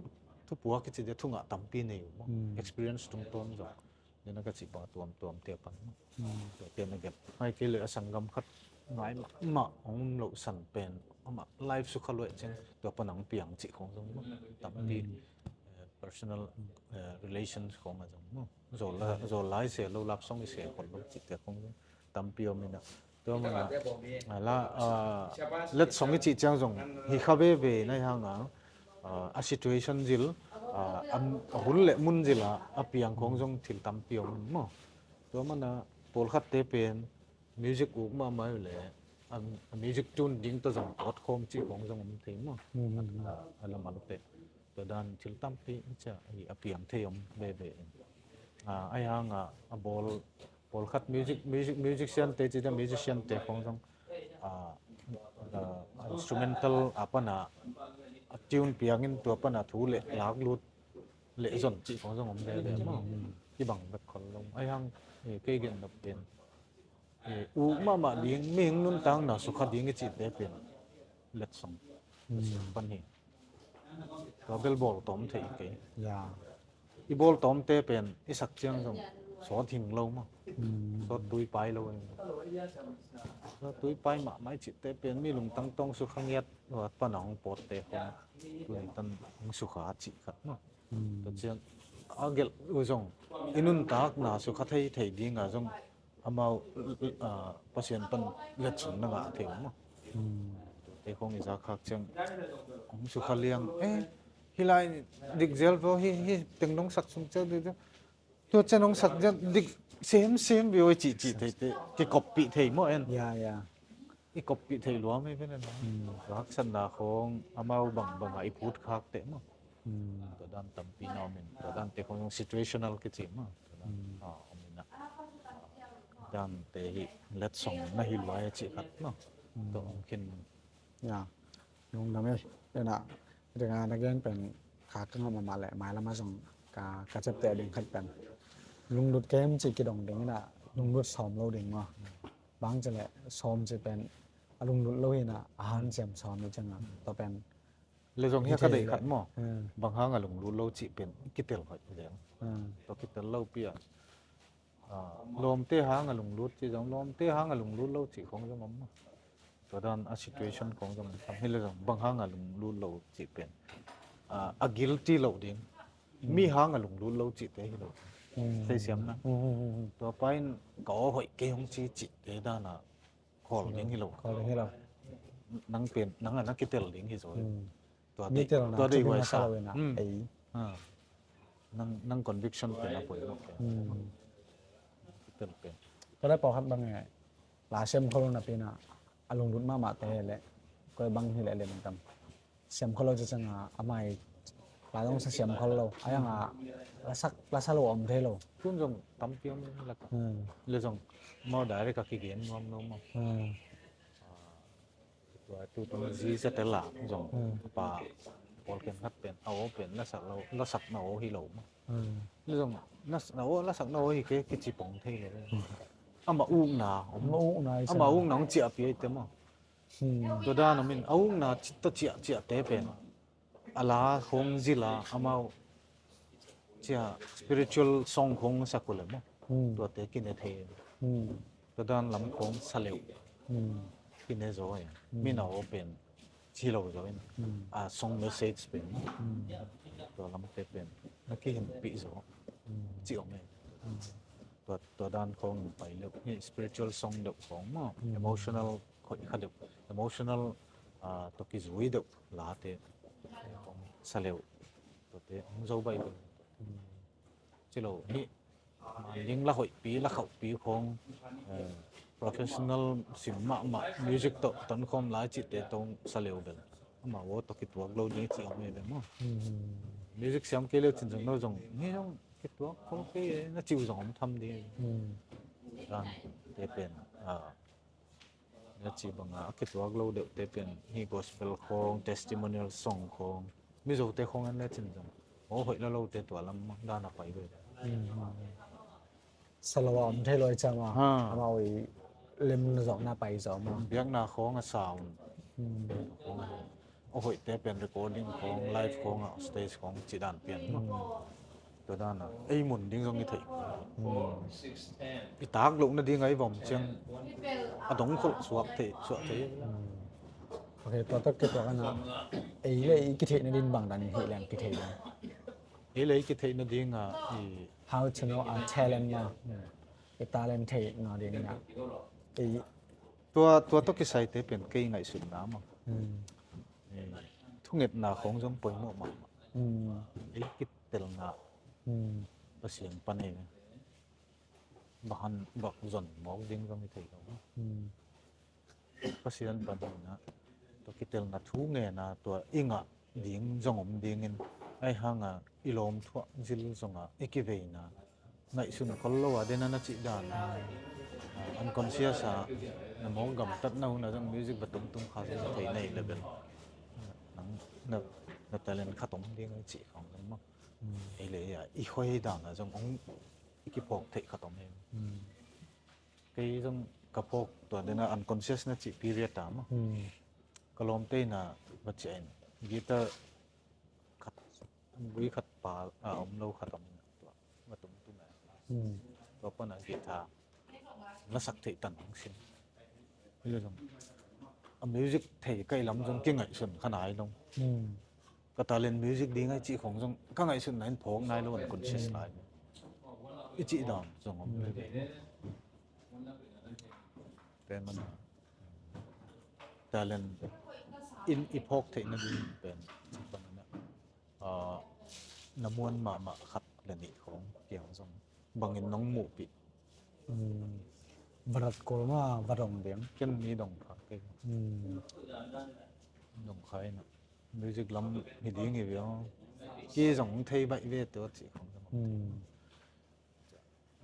thupuak kici dia thungah tampi nei uh. Hmm. Experience tungtawn zong. Nena ka cih bang a tuamtuam te pan. Hmm. Tua te na gelh. Mai kei le a sanggam khat ngai mahmah hong um loh san pen. Amah life sukha luai ciang tua pan hong piang cih khong zong maw. Tampi, hmm, eh, personal, eh, relations khong a zong maw. Zawl la, zawl lai se lo lap song i se khol lo cih te khong zong. Tampi om in a. Tua mana, a la, a, let song i cih ciang zong, hi kha veve na hi hang a, a, a situation zil, a, a, a hun le mun zil a, a piang khong zong thil tampi om in maw. Tua mana, pawlkhat te pen, music uk mahmah le a, a music tune ding tawh zong pawt khawm cih khawng zong om thei maw. A, a lam a lute. Tua dan thil tampi i cia i a piang thei om veve in. A, ahi hanga a bawl, pawlkhat music, music, musician te cih cia musician te khawng zong a, a, instrumental a pana a tune piangin tua pana thu le lak lut le zon cih khawng zong om veve maw. Kibang bek khol lo. Ahi hang, eh, kei gen nop pen, eh, uk mahmah ding, mihing nuntakna sukha ding i cihte pen letsong pan hi. Tua bel bawl tawm thei kei. I bawl tawmte pen i sak ciang zong sawt hing lo maw. Sawt tuipai lo in. Sawt tuipai mahmah i cihte pen mi lungtang tawng sukha ngiat pan a hong pawtte khawng tuni tan hong sukha a cih khat maw. Tua ciang a gelh uh zong i nuntakna sukha thei thei dinga zong amau, ah, Pasian pan letsong na ngah thei uh maw. Te khawng i za khak ciang hong sukha liang, eh, hih lai dik zel vo, hih, hih teng nong sak sung ciang dik zel. Tua ciang nong sak dik sem sem viau i cih cih theite kikoppih thei maw en. I koppih theih lua mei pen a na. Haksatna khawng amau bangbang a i phut khak teh maw. Tua dan tampi na om in, tua dante khawng zong situational kici maw. Tua dan, a, om in a. Dante hi letsong na hi lua e cih khat maw. Tua om khin. Ya. Lungdam e. Ena, ringa na gen pen kha ka ngam a mah leh, mailam a zong ka, ka ciapteh ding khat pen lunglut kem cih kidong ding ina, lunglut sawm lo ding maw. Bang ci leh sawm ci pen a lunglut lo hi na, a hanciam sawm hi cianga, tua pen. Le zong hia ka deih khat maw. Bang hang a lunglut lo cih pen kitel hoih leng. Tua kitel lo pi a. Ah, lawmte hang a lunglut cih zong, lawmte hang a lunglut lo cih khawng zong om maw. Tua dan a situation khawng zong om. Hi le zong bang hang a lunglut lo cih pen, ah, a guilty lo ding. Mi hang a lunglut lo cihte hi lo. Theisiam na. Tua pa in ka aw hoih kei hong ci cihte dan a khawl ding hi lo. Khawl ding hi lo. Nang pen, nang a na kitel ding hi zaw. Tua dei, tua dei huai sa. Nang, nang conviction pen a poi lo pen. Kitel pen. Tua dei pawlkhat bang e. La siam khol lo napi na a lunglut mahmah te le. Koi bang hi le le tam. Siam khol lo ci cianga, a mai la zong sa siam khol lo. A yang a la sak, la sa lo om thei lo. Tun zong tampi om lak. Le zong mau direct a kigen nuam lo mau. Tua tu tun zi sa te la zong pa pawl ken khat pen a aw pen la sak lo, la sak na aw hi lo mau. Le zong na aw, la sak na aw hi ke kici pong thei lo. Ama ukna om. Ama ukna hong ciah pi ai te mau. Tua dan om in a ukna tawh ciahciah te pen a la khawng zila amau cia spiritual song khawng sak uh le maw. Tuate kine thei. Tua dan lam khawng sa leuh. Kine zaw e. Min a aw pen ci lo zaw in. A song message pen. Tua lamte pen na kihinpih zaw. Ci om e. Tua, tua dan khawng in pai leuh. Hi spiritual song deuh khawng maw. Emotional khoih kha deuh. Emotional, ah, tawh kizui deuh late khawng sa leuh. Tuate hong zo bai deuh. Ci lo hi. Manding la hoihpi, la khauhpi khawng, eh, professional sim mahmah music tawh tonkhawm lai cihte tawh sa leuh bel. Ama aw tawh kituak lo ding ci om e bel maw. Music siam kei leuh cin zong no zong. Ni zong kituak khol kei e, na ci uh zong om tham ding. Dante pen, ah, na ci banga a kituak lo deuhte pen hi gospel khawng, testimonial song khawng. Mizote khawng an le cin zong aw hoih lo lote tua lam dan a pai ve. Sa lo a om thei lo i ciang a. Amau i lem zawhna pai zaw maw. Biakna khawng a sound. A hoihte pen recording khawng, live khawng a stage khawng ci dan pian maw. Tua dan a ei mun ding zong i theih. I tak loh nading a i vom ciang a dong khol suak thei, suak thei. Ok, tua tak kituak ana ei le i kitheih nading bang dan i hih leng kitheih ding. Ei le i kitheih nading a i how to know our talent maw. I talent theih nading na. Ei tua, tua tawh kisaite pen kei ngaihsutna maw. Thungetna khawng zong poimawh mahmah. Ei kitelna Pasian pan ei. va han, va zon mawk ding zong hi thei lo. Hmm. Pasian panin ah tua kitelna thu ngen a, tua i ngah ding zong om dingin, ahi hang a i lawmthuah zil zong a i kiveina ngaihsun khol lo a, den a na cih dan a, unconscious a, na mawk gamtatna hun a zong music va tumtum kha zong thei na hih leh bel nang na, na talent khat om ding a cih khawng zong maw. Hmm. Ei le ei a i hoih dan a zong hong i kiphawk theih khat om hi. Hmm. Kei zong ka phawk tua den a unconscious na cih period a maw. Hmm. Ka lawmte in a va ciah in guitar khat, gui khat pa a om lo khat om in a, tua va tumtum a. Hmm. Tua pan a guitar na sak theih tan hong sin. Hi lo zong a music thei ka hih lam zong kingaihsun kha nai lo. Hmm. Ka talent music ding a i cih khawng zong ka ngaihsutna in phawk nai lo, unconscious lai. I cih dan zong om ve. Tua man a talent in i phawk theihna ding pen, ah, na muan mahmah khat le nih khawng kiang zong bangin nong muhpih? Hmm. Varat kul ma vadong ding. Ken mi dong kha kei. Hmm. Dong kha in a, music lam hi ding hi ve aw. Ki zong thei baih ve tua cih khawng zong. Hmm.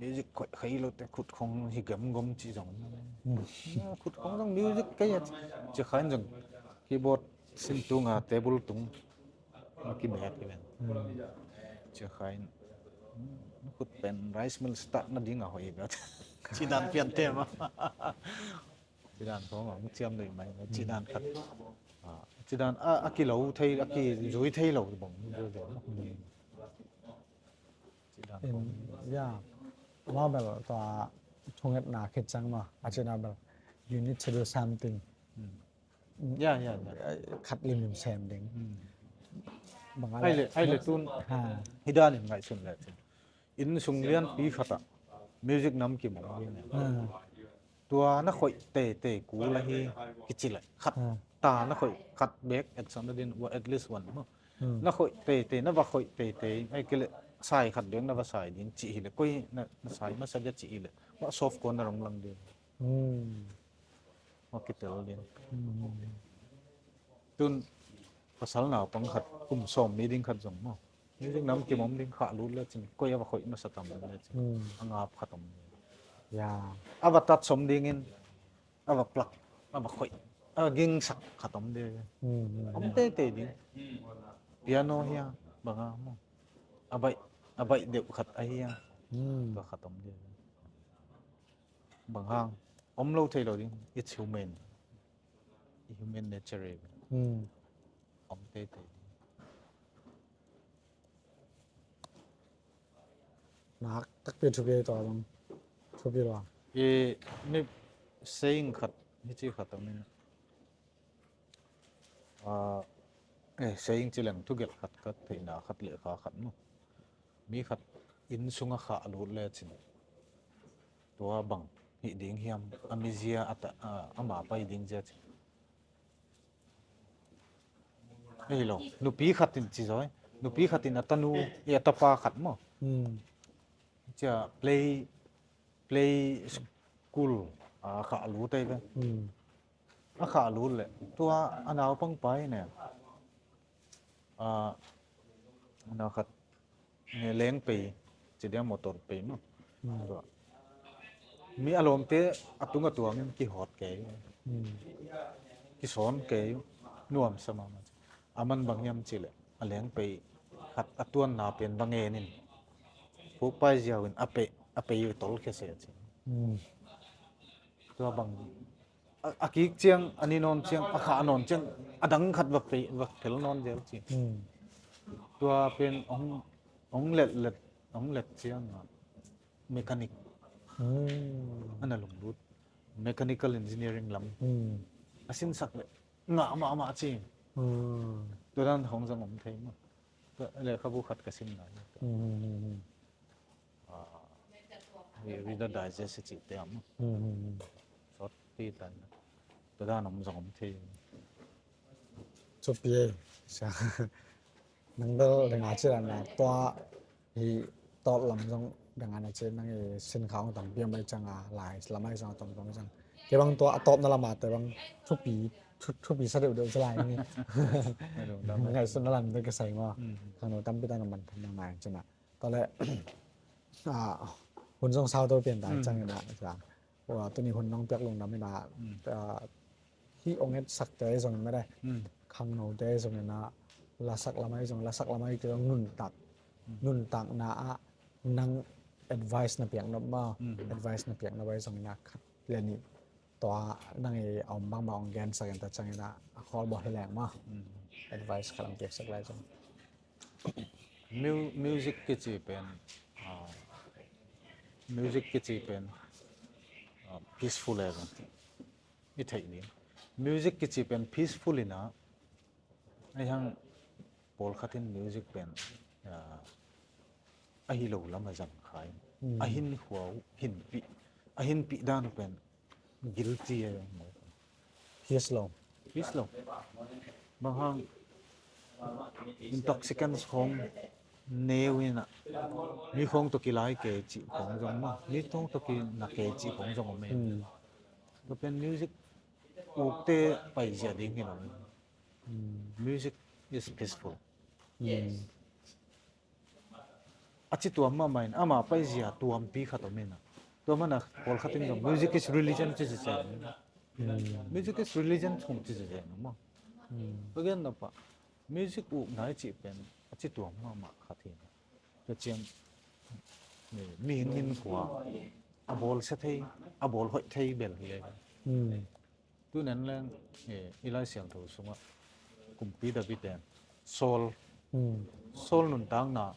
Music khoih kha lo te khut khawng hi gamgam cih zong. Hmm. Ah, khut khawng zong music kei a ci kha in zong keyboard sin tung a table tung a kimek hi ven. Hmm. Ci kha in, hmm, khut pen rice mill start na ding a hoih hi ve. Ci dan pian te ma. Ci dan khawng a hong ciam dei mai. Ci dan khat, ah, ci dan a, a kilo thei, a kizui thei lo bang. Hmm. Ci dan khawng. Ya. Amau bel tua thungetna khit ciang maw, a cihna bel you need to do something. Hmm. Ya, ya, ya. Khat limlim sem ding. Hmm. Bang a ai le, ai le tun. Ha. Hi dan in ngaihsun le cin. Inn sung lianpi khat ah music nam kim om ding. Hmm. Tua na khoih teitei kul ahi kici le khat. Hmm. Ta na khoih khat bek, at least one maw. Hmm. Na khoih teitei, na va khoih teitei, ahih kei leh sai khat bek na va sai ding cih hi leh, koi na, na sai masa dia cih hi leh, mah soft corner hong lang ding. Hmm. Mah kitel ding. Hmm. Tun pasal naupang khat, kum sawm mi ding khat zong maw, music nam kim om ding, khah lut le cin, koi a va khoih masa tam le cin. Hmm. A ngap khat om ding. Ya. A va tat sawm dingin, a va plak, a va khoih, a va gingsak khat om ding. Hmm, hmm. Om teitei ding. Piano hi a, bang a maw, a baih, a baih deuh khat ahi a. Hmm. Tua khat om ding. Bang hang, om lo thei lo ding. It's human. Human nature hi. Hmm. Om teitei ding. Nak takpi thupi tua bang. Thupi lo. I, mi saying khat, hici khat om in. Ah, eh, saying ci leng thugelh khat, ka theihna khat le kha khat maw. Mi khat inn sungah khah lut le cin, tua bang hih ding hiam, a mizia a ta, a, ama pai ding zia cin. Ahi lo, nupi khat in ci zaw, nupi khat in a tanu, i a tapa khat maw. Hmm. Cia play, play school a khah lut ei ve. Hmm. A khah lut leh tua a naupang pa in e, a, a nau khat, ne, leng pei, ci dia, motor pei maw. Hmm. Tua mi a lawmte a tung a tuangin kihawt kei. Hmm. Kisawn kei, nuamsa mahmah. A man bang hiam cih leh a leng pei khat a tuanna pen va ngen in, phuk pai ziau in a pei, a pei uh tolkhia seh ci. Hmm. Tua bang a, a kik ciang, a ni nawn ciang, a khah nawn ciang, a dang khat va pe, va phel nawn zel ci. Hmm. Tua pen hong, hong let, let, hong let ciang a mechanic, hmm, a na lunglut. Mechanical engineering lam. Hmm. A sinsak leh ngah mahmah ci. Hmm. Tua dan hong zang om thei maw. Tua lehkhabu khat ka sim lai. Hmm, hmm, hmm, hmm. Ah, Reader Digest cihte ah maw. Hmm, hmm, hmm. Sawt ti tan. Tua dan om zong om thei. Thupi ei. Nang bel ding a ci dan a tua hi tawt lam zong Dang ana chen nang i sin khawng tampi om ai cang a, lai lamai zong a tom tom ai cang. Kei bang tua a tawpna lama te bang thupi, thu-, thupi sa deuh deuh sa lai ni. Ngaihsutna lam te kisai maw. Mm. Khangno tampi ta na man tham nang ngai cina. Tua le, ah, hun zong sau to pian ta cang ina, sa. Ua, tuni hun nong piak lungdam ina, ah, hih ong etsakte zong in mede. Mm. Khangnote zong ina, lasak lamai zong, lasak lamai te zong nuntak. Mm. Nuntakna ah nang advice na piak nop maw. Mm. Advice na piak nop ai zong ina khat le nih. Tua nang i a om bangmah ong gensak in ta cang ina a khawl bawl hi leng maw. Mm. Advice khat ong piaksak lai zong. Mu-, music kici pen, ah, music kici pen, ah, peaceful e zong. I theih ni. Music kici pen peaceful ina, ai hang pawlkhat in music pen, ah, ahi lo lam a zang khai. Mm. A hin huau, hin pih. A hin pih dan pen guilty a zang. Peace lo. Peace lo. Bang hang intoxicants khong neu ina. Mi khong to kilai ke ci khong zong ma. Mi khong to kina ke ci khong zong ma. Mm. To pen music ukte pai zia ding hi lo. Mm. Music is peaceful. Mm. A ci tuam mahmah in, ama paizia tuampi khat om ina. Tua mana pawlkhat in music is religion ci ci zen. Mm. Music is religion chung ci ci zen maw. Mm. Again, napa music ukna i cih pen a ci tuam mahmah khat hi. Tua ciang mi, mihing hinkhua a bawl sia thei, a bawl hoih thei bel hi. Mm. Tunen leng, eh, i Lai Siangtho sungah kumpi David in Saul, mm, Saul nuntakna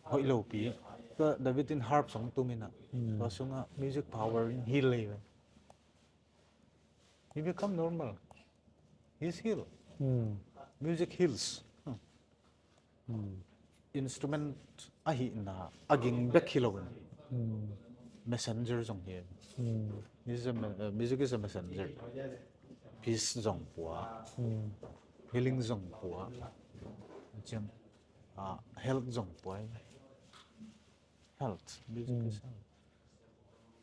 hoih lopi. Tua David in harp song tum ina. Mm. Tua sungah music power in heal lei ve. He become normal. He's healed. Mm. Music heals. Hmm. Mm. Instrument ahihna a ging bek hi lo in. Mm. Messenger zong hi. Mm. This is a me-, uh, music is a messenger. Peace zong pua. Mm. Healing zong pua. Ciang, ah, health zong pua. Health. Music is health.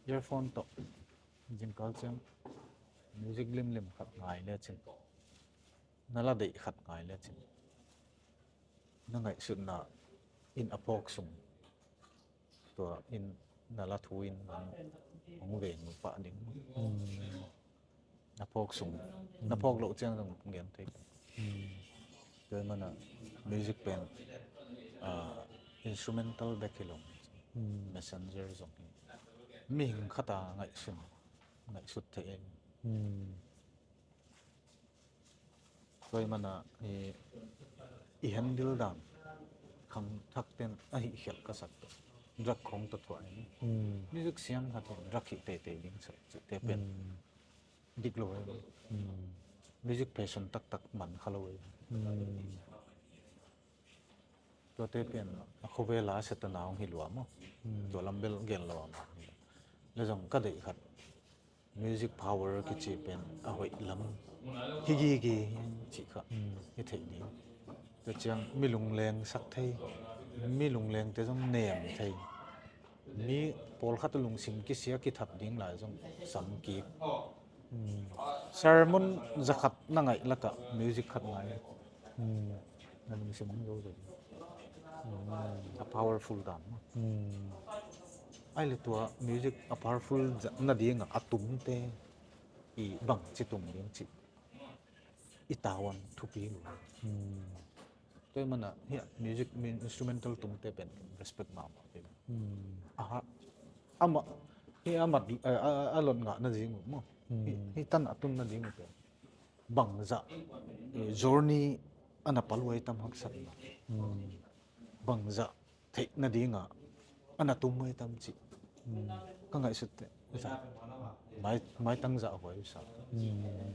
Earphone tawh zingkal ciang music limlim khat ngai le cin. Na la deih khat ngai le cin. Na ngaihsutna in a phawk sung. Tua in na la thu in hong veng pah ding. Mm. Na phawk sung. Mm. Na phawk loh ciang zong gen thei. Mm. Tua mana music pen, ah, instrumental bek hi lo. Mm. Messenger zong hi. Mihing khat a ngaihsun, ngaihsut thei. Mm. Tua mana i, i handle dan khangthak ten ahi khial ka sak. Drug khong ta thuah in. Mm. Music siam khat in drug hi teitei ding sa, te pen. Mm. Dik lo e. Mm. Music passion taktak man kha lo e. Mm. Tuate pen a khawvel a Setana hong hi lua maw. Mm. Tua lam bel gen lo a maw. Le zong ka deih khat. Music power kici pen a hoih lam. Hi gige hi cih kha. Mm. Hi theih ni. Tua ciang mi lungleng sak thei. Mi lungleng te zong nem thei. Mi pawlkhat lungsim kisia kithap ding lai zong sam kik. Mm. Sermon zakhat na ngaih lakah music khat ngai. Mm. Na lungsim hong zo zo. Mm. A powerful dan. Mm. Ai le tua music a powerful nadinga a tumte i bang ci tum ding ci. I tawan thupi lo. Mm. Tua mana hi music, mi instrumental tumte pen respect mahmah. Mm. Aha. Ama, hi ama, eh, a, a lot ngah na ding uh maw. Mm. Hi, hi tan a tun na ding uh pen. Bangzah, eh, journey ana paluai tam haksatna. Mm. Bangzah theih nadinga ana tum huai tam cih. Mm. Ka ngaihsut teh. Mai, maitang zah huai sa. Mm.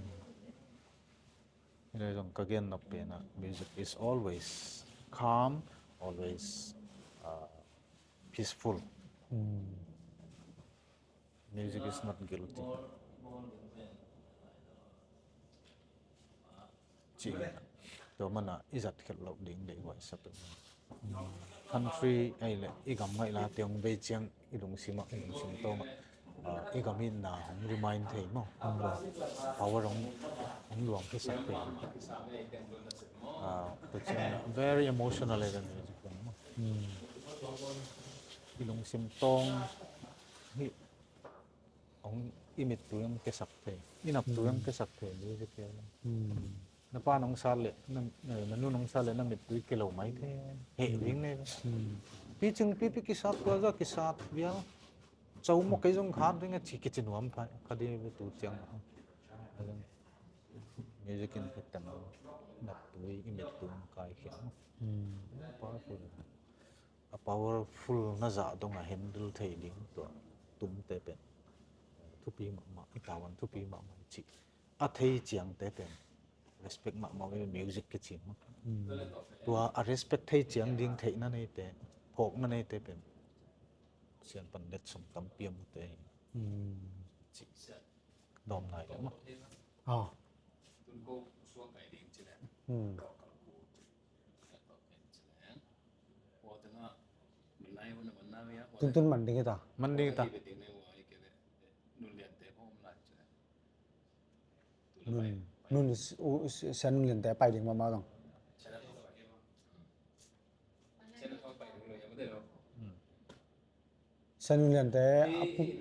Hi lai zong ka gen nop pen ah, music is always calm, always, uh, peaceful. Mm. Music is not guilty. Ci tua mana i zat khelh loh ding deih huai sa pen. Country ei le i gam ngaih la tiang bei ciang i lungsim ah, i lungsim tawng ah, ah, i gam itna hong remind thei maw? Hong luang. Power hong, hong luang khiasak thei. Ah, tua ciang very emotional ei le music maw? I lungsim tawng hi hong i mittui hong kiasak thei, i naptui hong kiasak thei music hi. Na pa nong sat le, na, na nu nong sat le na mittui kia lo mai thei. Heh ding ne. Pi cing pipi kisat tua za kisat vial. Cau maw kei zong khat ding a ci kici nuam phai. Kha ding ve tu ciang. Music in khit tan naptui i mittui hong kai khia. Powerful. A powerful na zah dong a handle thei ding tua tumte pen thupi mahmah, i tavuan thupi mahmah i cih. A thei ciangte pen respect mahmah ve music kici maw. Tua a respect thei ciang ding theihna neite, phawkna neite pen sian pan letsong tampi a mute hi. Cih dawm nai le maw. Tuntun man ding hi ta. Man ding hi ta. Nun, nun, u, u, Sia Nun Liante pai ding mahmah dong. Sia Nun Liante a pu-,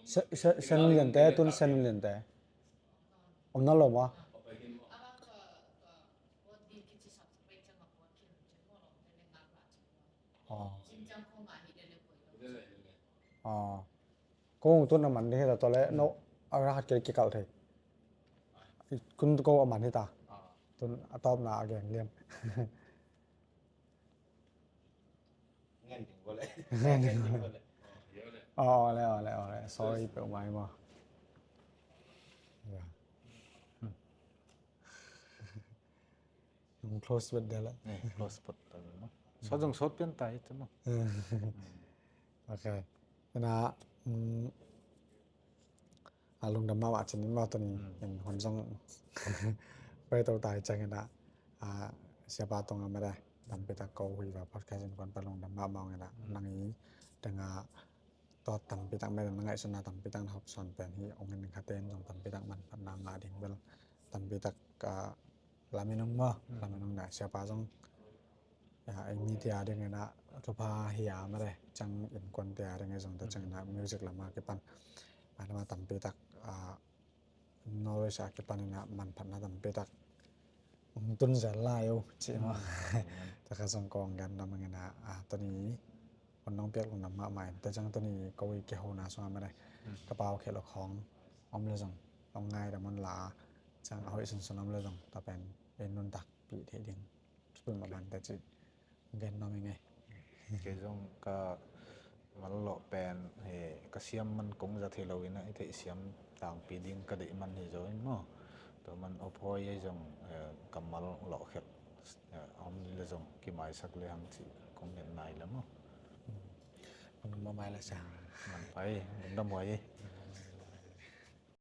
Sia, Sia, Sia Nun Liante, tun Sia Nun Liante. Om na lo ma. Ko hong tun a man ding hi ta tua le no a rahat kei kikal thei. Kun ko a man hi ta. Tun a tawpna a gen liam. Aw le, aw le, aw le. Sorry peuhmah hi maw. Close bet dela. Close bet dela. Sawt zong sawt pian ta hi tu maw. Ok. Ina, a lungdam mahmah cin in maw tuni in hun zong pai to ta hi ciangin ah, a, siapa tungah mede tampi tak ko hui va podcast in kuan pa lungdam mahmah ong in ah nang i tengah tawt tampi tak mede na ngaihsutna tampi tak na hopsawn pen hi ong in khaten zong tampi tak manphatna ngah ding bel tampi tak, a, laminung maw, laminung na siapa zong, ya, ei media dingin ah thupha hi a mede ciang innkuante a dingin zong ta ciangin ah music lama kipan a lama tampi tak, a, knowledge a kipan in ah manphatna tampi tak hong tun zel lai uh cih maw. Takha zong kong gen lam in ah, a, tuni hun nong piak lungdam mahmah in ta ciang tuni ko i kihona sungah mede ka pau khel uh khawng om le zong hong ngaidam un la ciang a hoih sunsun om le zong ta pen ei nuntak pih theih ding thupi mahmah in ta cih gen nuam ing ei. Kei zong ka mal lawh pen, eh, ka siam man kong za thei lo in ah i theih siam tangpi ding ka deih man hi zaw in maw. Tua man Op Hawi ei zong, eh, ka mal lawh khelh, eh, om le zong kimaisak le hang cih kong ngen nai le maw. Kong nung mahmah le sa. Man pai, lungdam huai ei.